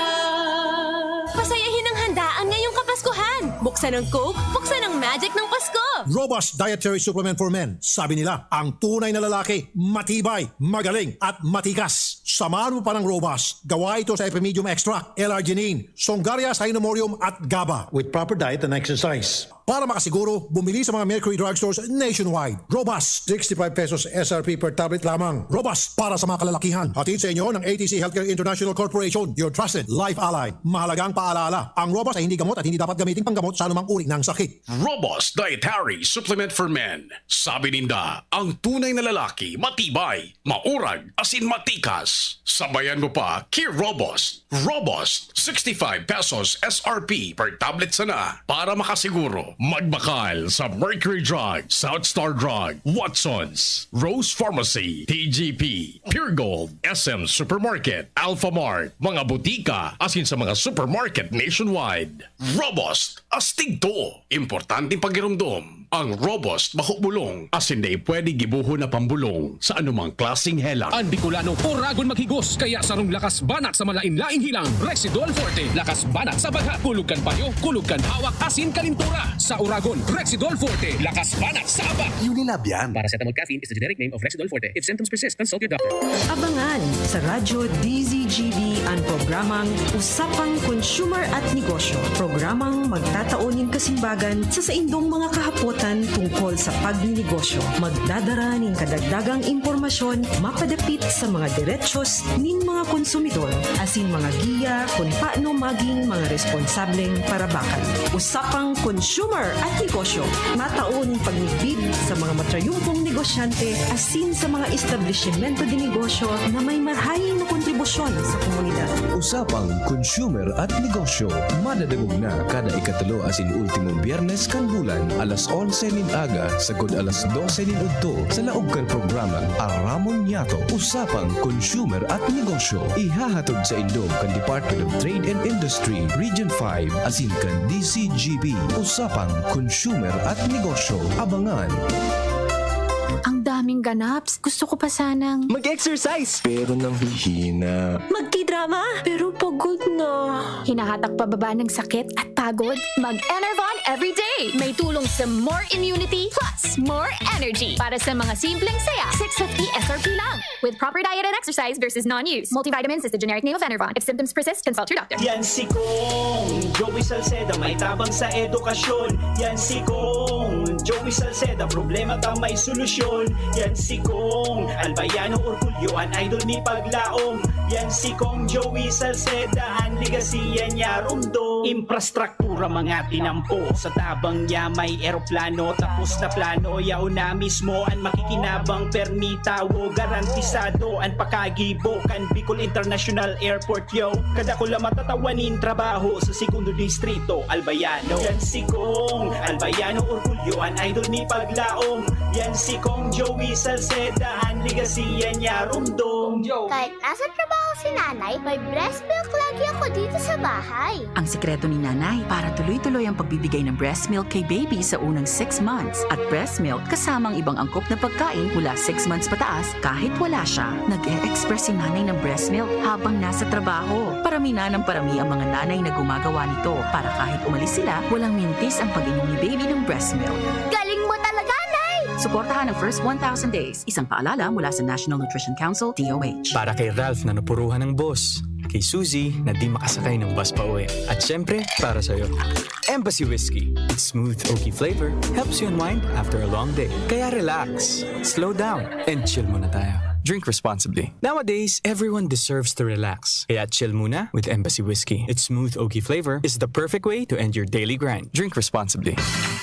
Pasayahin ang handaan ngayong Kapaskuhan. Buksan ang Coke, buksan ang magic ng Pasko. Robust Dietary Supplement for Men. Sabi nila, ang tunay na lalaki, matibay, magaling, at matikas. Samahan mo pa ng Robust. Gawa ito sa Epimedium Extract, L-arginine, Songaria Cynomorium, at GABA. With proper diet and exercise. Para makasiguro, bumili sa mga Mercury Drugstores nationwide. Robust, sixty-five pesos S R P per tablet lamang. Robust para sa mga kalalakihan. Hatid sa inyo ng A T C Healthcare International Corporation, your trusted life ally. Mahalagang paalala, ang Robust ay hindi gamot at hindi dapat gamiting panggamot sa anumang uri ng sakit. Robust Dietary Supplement for Men. Sabi ninda, ang tunay na lalaki, matibay, maurag, asin matikas. Sabayan mo pa, ki Robust. Robust, sixty-five pesos S R P per tablet sana. Para makasiguro, magbakal sa Mercury Drug, South Star Drug, Watsons, Rose Pharmacy, T G P, Pure Gold, S M Supermarket, Alphamart, mga butika, asin sa mga supermarket nationwide. Robust, astig to. Importanteng pagiromdom. Ang Robust bako bulong, asin dai pwede gibohon na pambolong sa anumang klaseng helang. An Bicolano, oragon maghigos, kaya sarong lakas banat sa malain-laing helang, Rexidol Forte. Lakas banat sa bagha, kulog kan payo, kulog kan hawak, asin kalintura. Sa oragon, Rexidol Forte. Lakas banat sa aba. Unilab yan. Paracetamol caffeine is the generic name of Rexidol Forte. If symptoms persist, consult your doctor. Abangan sa Radyo D Z G B an programang Usapang Consumer at Negosyo. Programang magtatao nin kasimbagan sa saindong mga kahapotan tungkol sa pagninegosyo. Magdadara nin kadagdagang impormasyon mapadapit sa mga derechos nin mga konsumidor, asin mga giya kun paano maging mga responsableng parabakan. Usapang Consumer at Negosyo, matao nin pagmidbid sa mga matrayumpong negosyante asin sa mga establisimento de negosyo na may marahay na kontribusyon sa komunidad. Usapang Consumer at Negosyo, madadangog na kada ikatulo asin ultimong Biyernes kan bulan, alas onse nin aga sagkod alas dose nin udto, sa laog kan programang Aramon Niyato, Usapang Consumer at Negosyo. Ihahatod saindo kan Department of Trade and Industry, Region five, asin kan D Z G B. Usapang Consumer at Negosyo. Abangan! Ang daming ganaps. Gusto ko pa sanang Mag-exercise! Pero nanghihina. Magtidrama! Pero pagod na. Hinahatak pababa ng sakit at pagod? Mag-Enervon everyday! May tulong sa more immunity plus more energy. Para sa mga simpleng saya, six fifty S R P lang. With proper diet and exercise versus non-use. Multivitamins is the generic name of Enervon. If symptoms persist, consult your doctor. Yan si Kong Joey Salceda, may tabang sa edukasyon. Yan si Kong Joey Salceda, problema ta may solusyon. Yan si Kong Albayano Orgulyo, an idol ni paglaom. Yan si Kong Joey Salceda, an legacy yan niya rumdom. Infrastructure Pura mga tinampo. Sa tabang niya may eroplano, tapos na plano. Yaon na mismo an makikinabang, permi tawo, garantisado an pakagibo kan Bicol International Airport, yo. Kadakula matatawa nin trabaho sa segundo distrito, Albayano. Yan si Kong Albayano, orgulyo an idol ni paglaom. Yan si Kong Joey Salceda, an legacy yan niya rumdom. Kahit nasa trabaho si nanay, may breast milk lagi ako dito sa bahay. Ang sikreto ni nanay para tuloy-tuloy ang pagbibigay ng breast milk kay baby sa unang six months at breast milk kasama ang ibang angkop na pagkain mula six months pataas kahit wala siya. Nag-e-express si nanay ng breast milk habang nasa trabaho. Parami na ng parami ang mga nanay na gumagawa nito para kahit umalis sila, walang mintis ang pag-inom ni baby ng breast milk. Galing mo talaga, Nay! Suportahan ang first one thousand days. Isang paalala mula sa National Nutrition Council, D O H. Para kay Ralph na napuruhan ng boss. Kay Suzy na di makasakay ng bus pa uwi. At syempre, para sa'yo. Embassy Whiskey. Its smooth, oaky flavor helps you unwind after a long day. Kaya relax, slow down, and chill muna tayo. Drink responsibly. Nowadays, everyone deserves to relax. Kaya chill muna with Embassy Whiskey. Its smooth, oaky flavor is the perfect way to end your daily grind. Drink responsibly.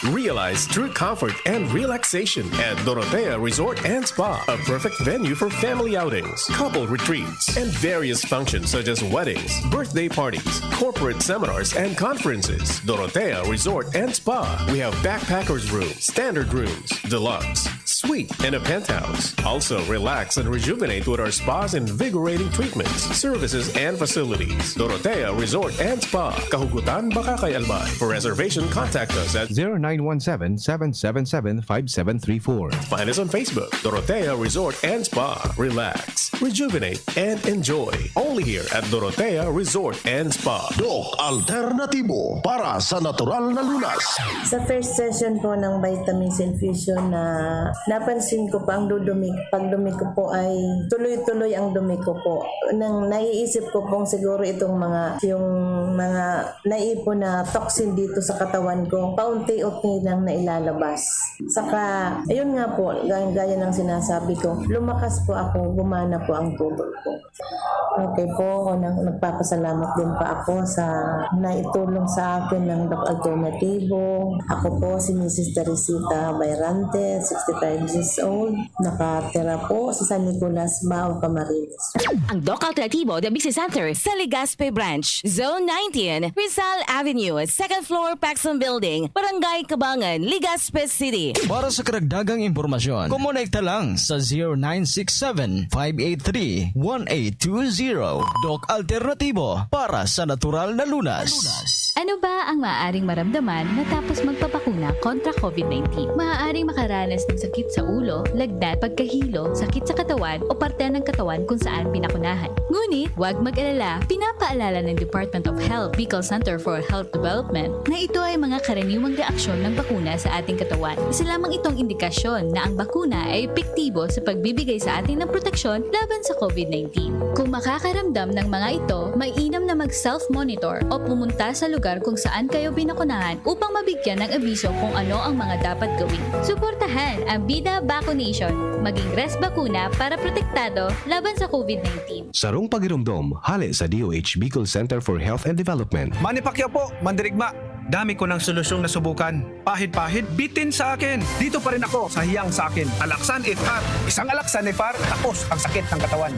Realize true comfort and relaxation at Dorotea Resort and Spa, a perfect venue for family outings, couple retreats, and various functions such as weddings, birthday parties, corporate seminars, and conferences. Dorotea Resort and Spa. We have backpackers room, standard rooms, deluxe, suite, and a penthouse. Also, relax and rejuvenate with our spa's invigorating treatments, services, and facilities. Dorotea Resort and Spa, Kahugutan, Bacacay, Albay. For reservation, contact us at zero nine one seven, seven seven seven, five seven three four. Find us on Facebook, Dorotea Resort and Spa. Relax, rejuvenate, and enjoy. Only here at Dorotea Resort and Spa. Doc Alternatibo para sa natural na lunas. Sa first session po ng vitamins infusion na napansin ko po ang dudumi, pagdumi ko po ay tuloy-tuloy ang dumi ko po. Nang naiisip ko pong siguro itong mga, yung mga naipon na toxin dito sa katawan ko, paunti-unti nang nailalabas. Saka, ayun nga po, gaya, gaya ng sinasabi ko, lumakas po ako, gumana po ang tubo ko. Okay po, unang nagpapasalamat din pa ako sa naitulong sa akin ng Doc Alternativo. Ako po si Missus Teresita Bayrante, sixty-five years old. Nakatira po sa San Nicolas, Bao, Camarines. Ang Doc Alternativo Diabetes Center sa Legazpi Branch, Zone nineteen, Rizal Avenue, second floor, Paxson Building, Barangay Cabangan, Legazpi City. Para sa karagdagang impormasyon, kumonekta lang sa zero nine six seven, five eight three, one eight two zero. Doc Alternativo para sa natural na lunas. Ano ba ang maaaring maramdaman matapos magpabakuna kontra COVID nineteen? Maaaring makaranas ng sakit sa ulo, lagnat, pagkahilo, sakit sa katawan o parte ng katawan kung saan pinakunahan. Ngunit, huwag mag-alala, pinapaalala ng Department of Health, Bicol Center for Health Development, na ito ay mga karaniwang reaksyon ng bakuna sa ating katawan. Isa lamang itong indikasyon na ang bakuna ay epektibo sa pagbibigay sa atin ng proteksyon laban sa COVID nineteen. Kung makakaramdam ng mga ito, mainam na mag-self-monitor o pumunta sa lugar kung saan kayo binakunahan upang mabigyan ng abiso kung ano ang mga dapat gawin. Suportahan ang Bida Vaccination. Maging Res Bakuna para protektado laban sa COVID nineteen. Sarong pagiromdom, hale sa D O H Bicol Center for Health and Development. Manny Pacquiao po, mandirigma. Dami ko ng solusyong nasubukan. Pahid-pahid, bitin sa akin. Dito pa rin ako sa hiyang sa akin. Alaxan F R. Isang Alaxan F R, tapos ang sakit ng katawan.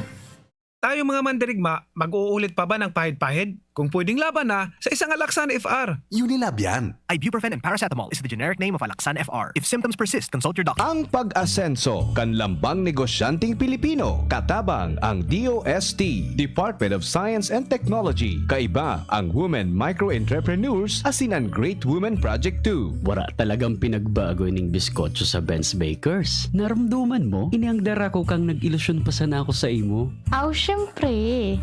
Tayong mga mandirigma, mag-uulit pa ba ng pahid-pahid? Kung pwedeng laban na, sa isang Alaxan F R. Unilab yan. Ibuprofen and paracetamol is the generic name of Alaxan F R. If symptoms persist, consult your doctor. Ang pag-asenso kan lambang negosyanteng Pilipino, katabang ang D O S T, Department of Science and Technology. Kaiba ang Women Micro Entrepreneurs asin an Great Women Project two. Wala talagang pinagbago ining biskotso sa Ben's Bakers. Naramdaman mo? Ini ang dara ko kang nag-ilusyon pa sana ako sa imo. Aw, syempre.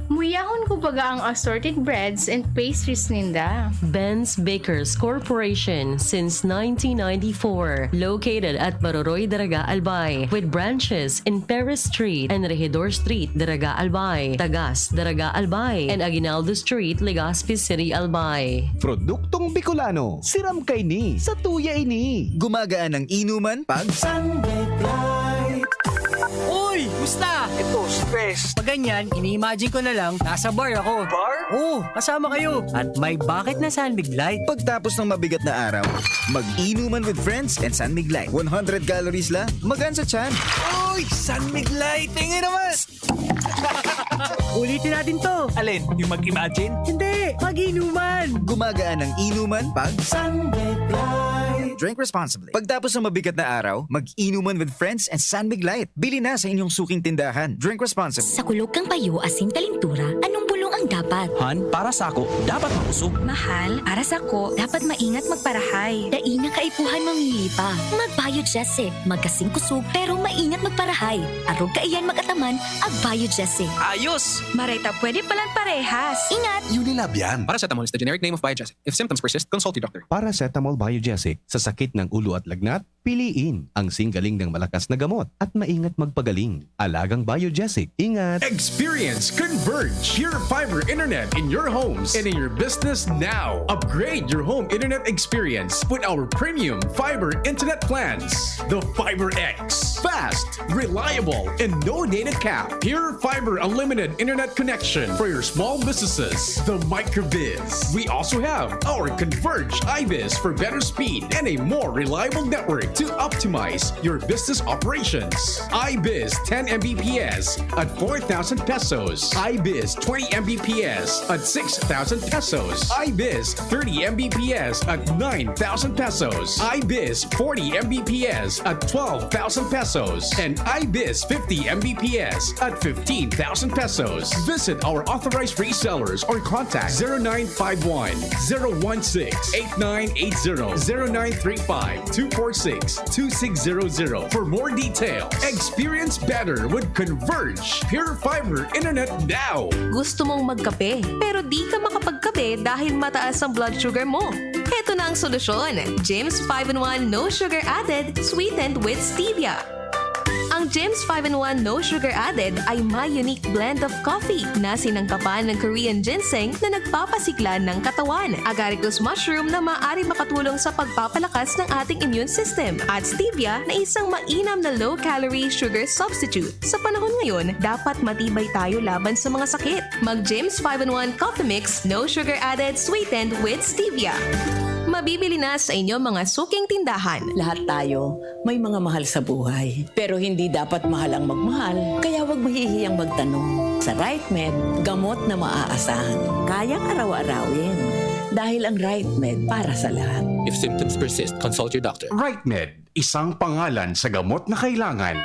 Muyahon ko baga ang assorted breads and pastries ninda. Ben's Bakers Corporation since nineteen ninety-four, located at Maroroy, Daraga, Albay, with branches in Perez Street and Regidor Street, Daraga, Albay, Tagas, Daraga, Albay, and Aguinaldo Street, Legazpi City, Albay. Produktong Bicolano, siram kaini, satuya ini. Gumagaan ang inuman pag Sunlight. Uy! Musta? Ito, stress. Pag ganyan, ini-imagine ko na lang, nasa bar ako. Bar? Oo, kasama kayo. At may bakit na Sunmig Light. Pagtapos ng mabigat na araw, mag-inuman with friends and Sunmig Light. One hundred calories lang, magaan sa tiyan. Uy! Sunmig Light! Tingin naman! Ulitin natin to. Alin? Yung mag-imagine? Hindi! Mag-inuman! Gumagaan ang inuman pag Sunlight. Drink responsibly. Pagtapos ng mabigat na araw, mag-inuman with friends and Sunmig Light. Bili na sa inyong suking tindahan. Drink responsibly. Sa kulog kan payo asin kalentura, anong bulong ang dapat? Han, para sako, dapat makusog. Mahal, para sako, dapat maingat magparahay. Dai na kaipuhan mamili pa. Mag-Biogesic. Magkasing kusog, pero maingat magparahay. Arog kaiyan mag-ataman, ag-Biogesic. Ayos! Maray ta pwede palan parehas. Ingat! Unilab yan. Paracetamol is the generic name of Biogesic. If symptoms persist, consult your doctor. Paracetamol Biogesic. Sa sakit ng ulo at lagnat, piliin ang singgaling ng malakas na gamot at maingat magpagaling. Alagang Biogesic. Ingat! Experience Converge Pure Fiber Internet in your homes and in your business now. Upgrade your home internet experience with our premium fiber internet plans. The Fiber X. Fast, reliable, and no data cap. Pure Fiber Unlimited Internet Connection for your small businesses. The Microbiz. We also have our Converge iBiz for better speed and a more reliable network to optimize your business operations. iBiz ten M B P S at four thousand pesos. iBiz twenty M B P S at six thousand pesos. iBiz thirty M B P S at nine thousand pesos. iBiz forty M B P S at twelve thousand pesos. And iBiz fifty M B P S at fifteen thousand pesos. Visit our authorized resellers or contact zero nine five one, zero one six, eight nine eight zero, zero nine three five, two four six, two six zero zero for more details. Experience better with Converge Pure Fiber Internet now. Gusto mong magkape, pero di ka makapagkape dahil mataas ang blood sugar mo? Heto na ang solusyon, James five in one No Sugar Added, sweetened with stevia. Ang James five in one No Sugar Added ay may unique blend of coffee na sinangkapan ng Korean ginseng na nagpapasigla ng katawan, agaricus mushroom na maaari makatulong sa pagpapalakas ng ating immune system, at stevia na isang mainam na low-calorie sugar substitute. Sa panahon ngayon, dapat matibay tayo laban sa mga sakit. Mag James five in one Coffee Mix, no sugar added, sweetened with stevia. Mabibili na sa inyong mga suking tindahan. Lahat tayo may mga mahal sa buhay, pero hindi dapat mahal ang magmahal, kaya huwag mahihiyang magtanong. Sa Right Med, gamot na maaasahan, kayang araw-arawin. Dahil ang Right Med para sa lahat. If symptoms persist, consult your doctor. Right Med, isang pangalan sa gamot na kailangan.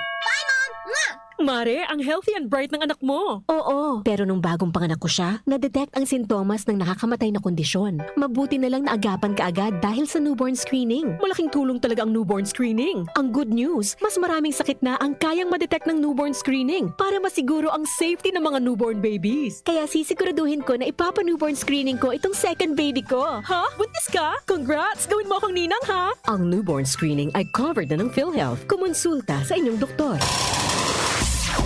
Mare, ang healthy and bright ng anak mo. Oo, pero nung bagong panganak ko siya, na-detect ang sintomas ng nakakamatay na kondisyon. Mabuti na lang naagapan kaagad dahil sa newborn screening. Malaking tulong talaga ang newborn screening. Ang good news, mas maraming sakit na ang kayang ma-detect ng newborn screening para masiguro ang safety ng mga newborn babies. Kaya sisiguraduhin ko na ipapa-newborn screening ko itong second baby ko. Ha? Buntis ka? Congrats! Gawin mo akong ninang, ha? Ang newborn screening ay covered na ng PhilHealth. Kumonsulta sa inyong doktor.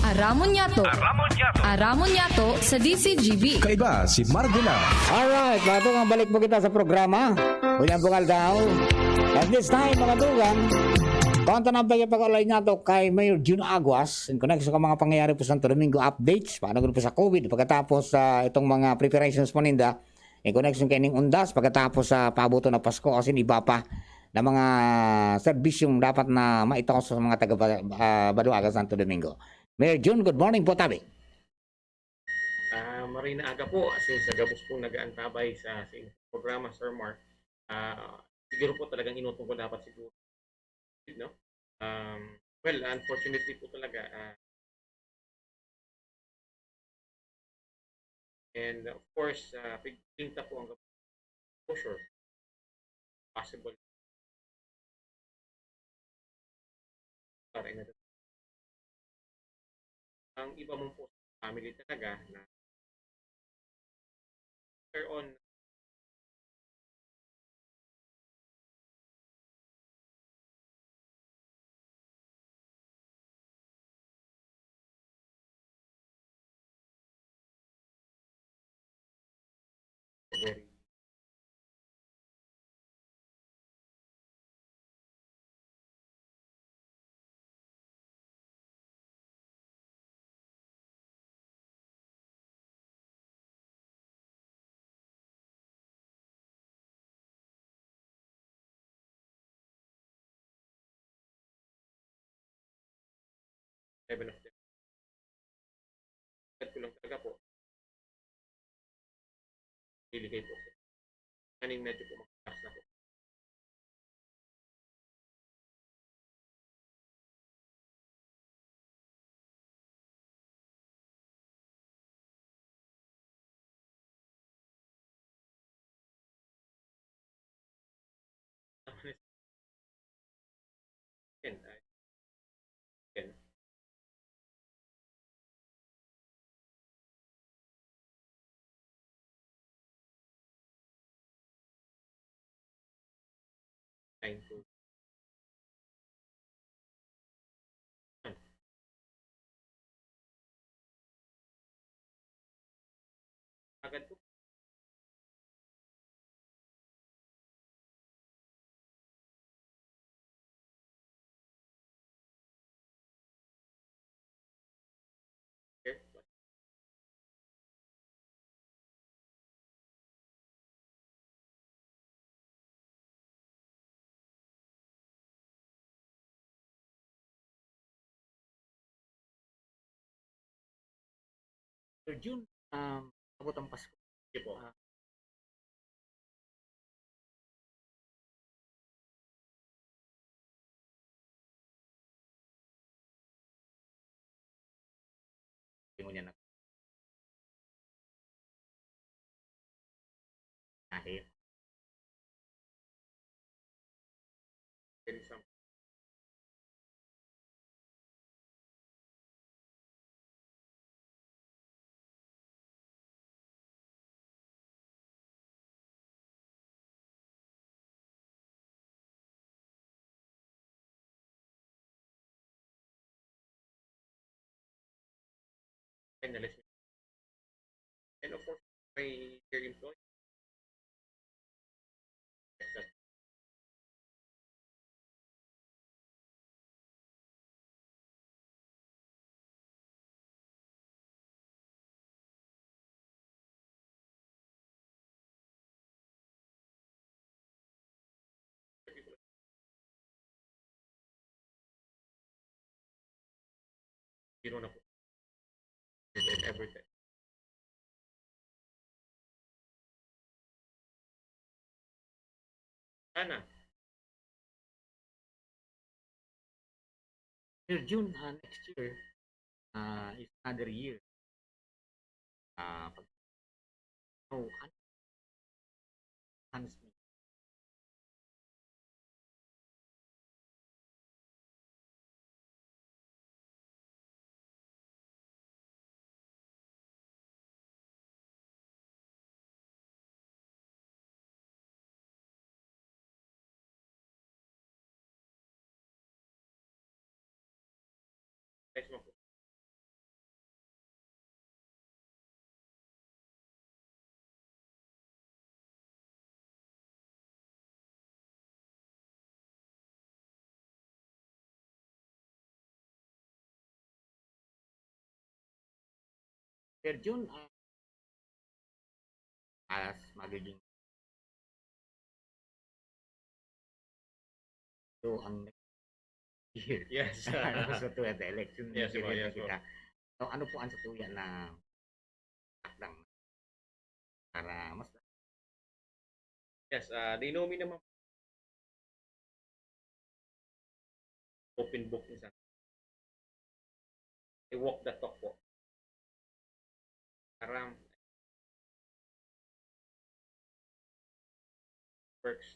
Aramon Yato. Aramon Yato. Aramon Yato sa D Z G B. Kaiba si Margula. Alright, mga tugang, balik po kita sa programa. Uyan po kaldaw. At this time, mga tugang, konta na ang pagkipag-alay nato kay Mayor Jun Aguas in connection sa mga pangyayari po sa Santo Domingo updates, paano po sa COVID, pagkatapos sa itong mga preparations po ninda, in connection kaining undas, pagkatapos sa paaboton na Pasko, asin iba pa na mga serbisyong dapat na maitao sa mga taga Ba-, ah, Baluaga, Santo Domingo. Mayor Jun, good morning po, tabi. Ah, maray na aga po, asin sa gabos pong nag-aantabay sa, sa inyong programa, Sir Mark. Ah, siguro po talagang inuutom ko dapat siguro, no? Um, well, unfortunately po talaga, ah, and of course, ah, pig-, pinta po ang exposure. Possible. Sorry na. Ang iba mong po family talaga na later on, very level of debt. Sabi ko lang talaga po, bibigay po. Kaning medyo po mataas na po. Time to agad po. Sir Jun, um, abot ang Pasko. Sige po. Ah, Hindi mo niya na-, Kahit. Finalist. And of course, my dear employee. Zero na po. Everything. Sana. Sir Jun, ah, next year, ah, is another year. Ah, pag-, oh, ano? Hans Smith. Text mo po. Sir Jun, ah, as magiging so ang next year. Yes. Ano sa tuya, the election Yes, po, period na yes, po. kita. So, ano po ang sa tuya na takdang para mas Yes, ah, they know me naman. Open book na sa I walk the talk po. Aram. Works.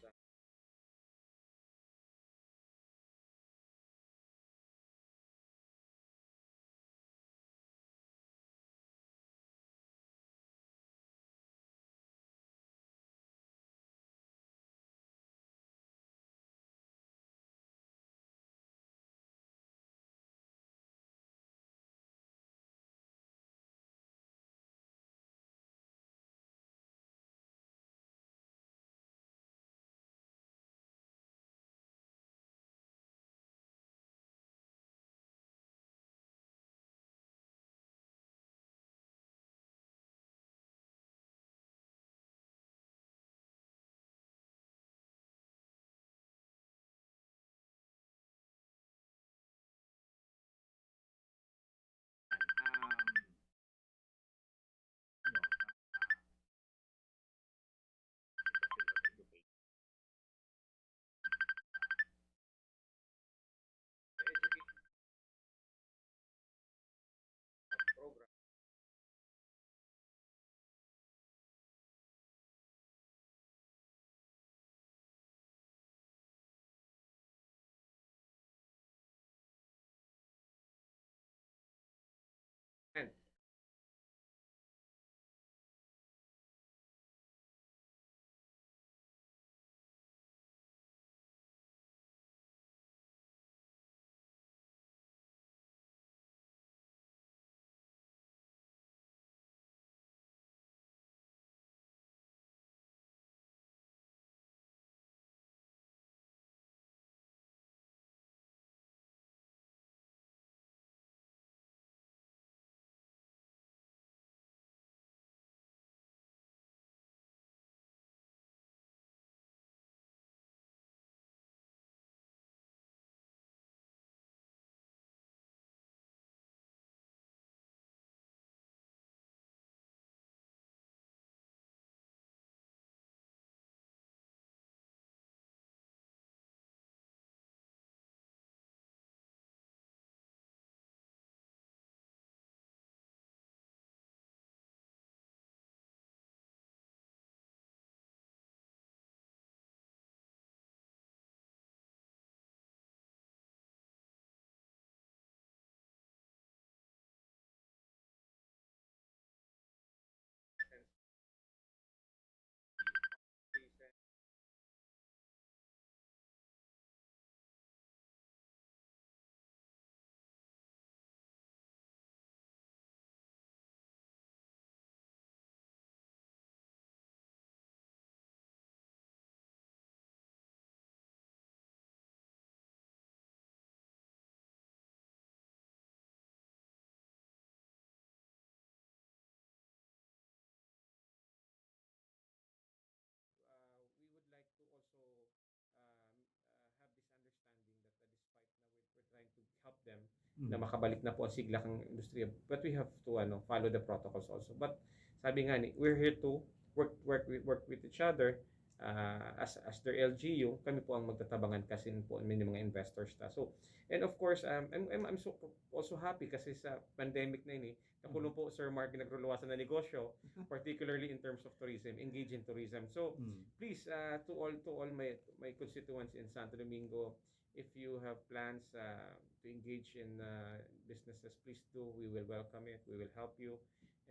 We're trying to help them na Mm. makabalik na po ang sigla ng industriya. But we have to, ano, follow the protocols also. But sabi nga ni, we're here to work, work, with- work with each other. Ah, as, as their L G U, kami po ang magtatabangan kasi po may mga investors ta. So, and of course, um, I'm, I'm, I'm so, also happy kasi sa pandemic na ini, nakulong Mm. po, Sir Mark, nagruluwasan na negosyo, particularly in terms of tourism, engage in tourism. So, Mm. please, uh, to all, to all my, my constituents in Santo Domingo, if you have plans, uh, to engage in, uh, businesses, please do. We will welcome it. We will help you.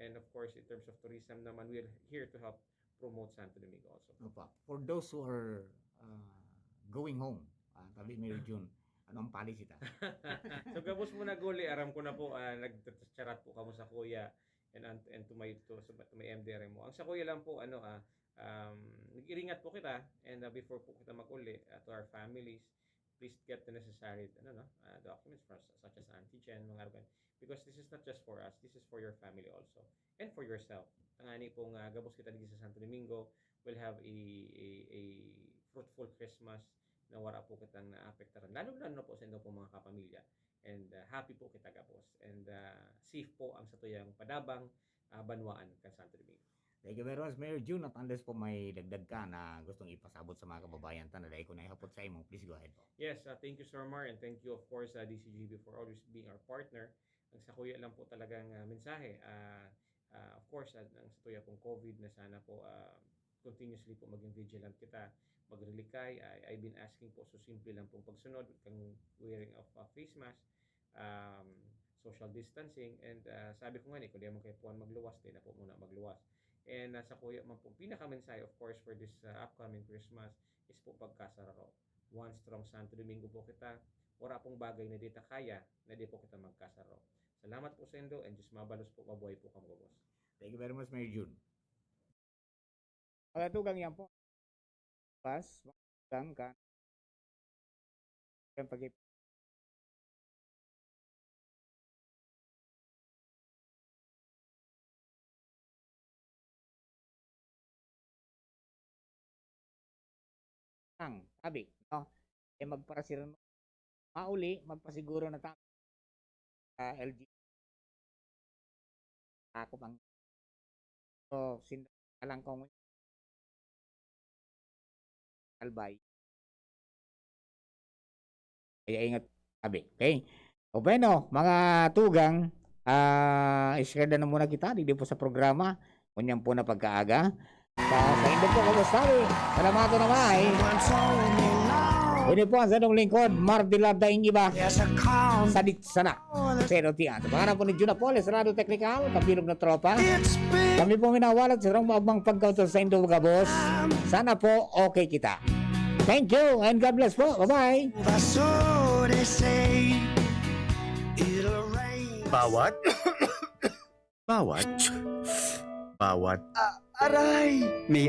And of course, in terms of tourism naman, we're here to help promote Santo Domingo also. Opa. For those who are, uh, going home, ah, tabi Mary June, ano ang policy ta? So, gabos mo nag-uli, aram ko na po, ah, nagcharat po kamo sa kuya and, and, and to my, to, to my M D R mo. Ang sa kuya lang po, ano, ah, um, nag-iringat po kita, and, ah, before po kita mag-uli, ah, to our families, please get the necessary, ano, no, ah, documents for, such as antigen, mga argan. Because this is not just for us, this is for your family also. And for yourself. Tangani pong, ah, gabos kita dito sa Santo Domingo, will have a, a, a fruitful Christmas na wala po kitang naapektaran. Lalo-lalo na po sa inyong pong mga kapamilya. And, ah, happy po kita gabos. And, ah, safe po ang satuyang padabang, ah, banwaan kan Santo Domingo. Thank you very much, Mayor June. At unless po may dagdag ka na gustong ipasabot sa mga kababayan ta na dai ko naihapot sa imo, please go ahead po. Yes, ah, thank you, Sir Mar, and thank you, of course, sa D C G B for always being our partner. Ang sa kuya lang po talagang, ah, mensahe, ah, ah, of course, ah, ang sa tuya pong COVID na sana po, ah, continuously po maging vigilant kita, magrilikay. I, I've been asking po, so simple lang pong pagsunod, kang wearing of, ah, face mask, um, social distancing, and, ah, sabi ko nga ni, kung di man kayo puwan magluwas, di na po muna magluwas. And, ah, sa kuya man po, pinakamensahe, of course, for this, ah, upcoming Christmas is po pagkasararo. One strong Santo Domingo po kita. Wala pong bagay na di ta kaya na di po kita magkasararo. Salamat po sa indo, and Diyos mabalos po, mabuhay po kamo gabos. Thank you very much, Mayor June. Mga tugang yan po. Pas, tugang ka. Yan pag- ang sabi, no? E magparasirano, mauli, magpasiguro na ta-, sa L G. Ako pang, so, sinda lang kong albay. Kaya ingat, sabi. Okay? O bueno, mga tugang, ah, iskreda na muna kita, digdi po sa programa. Ngunyan po na pagkaaga. Sa, sa indo po, kumusta, eh? Salamaton na, bay. Ini po ang sa inyong lingkod, Martin Labdaing Iba. Sadit sana. Pero tiyan, sa pangalan po ni Jun Apoles, Rado Teknikal, kabilog na tropa. Kami po minawalat sa sarong maagmang pagkautol sa indo, mga boss. Sana po okay kita. Thank you and God bless po. Bye-bye. Bawat, bawat, bawat. Ah, aray! May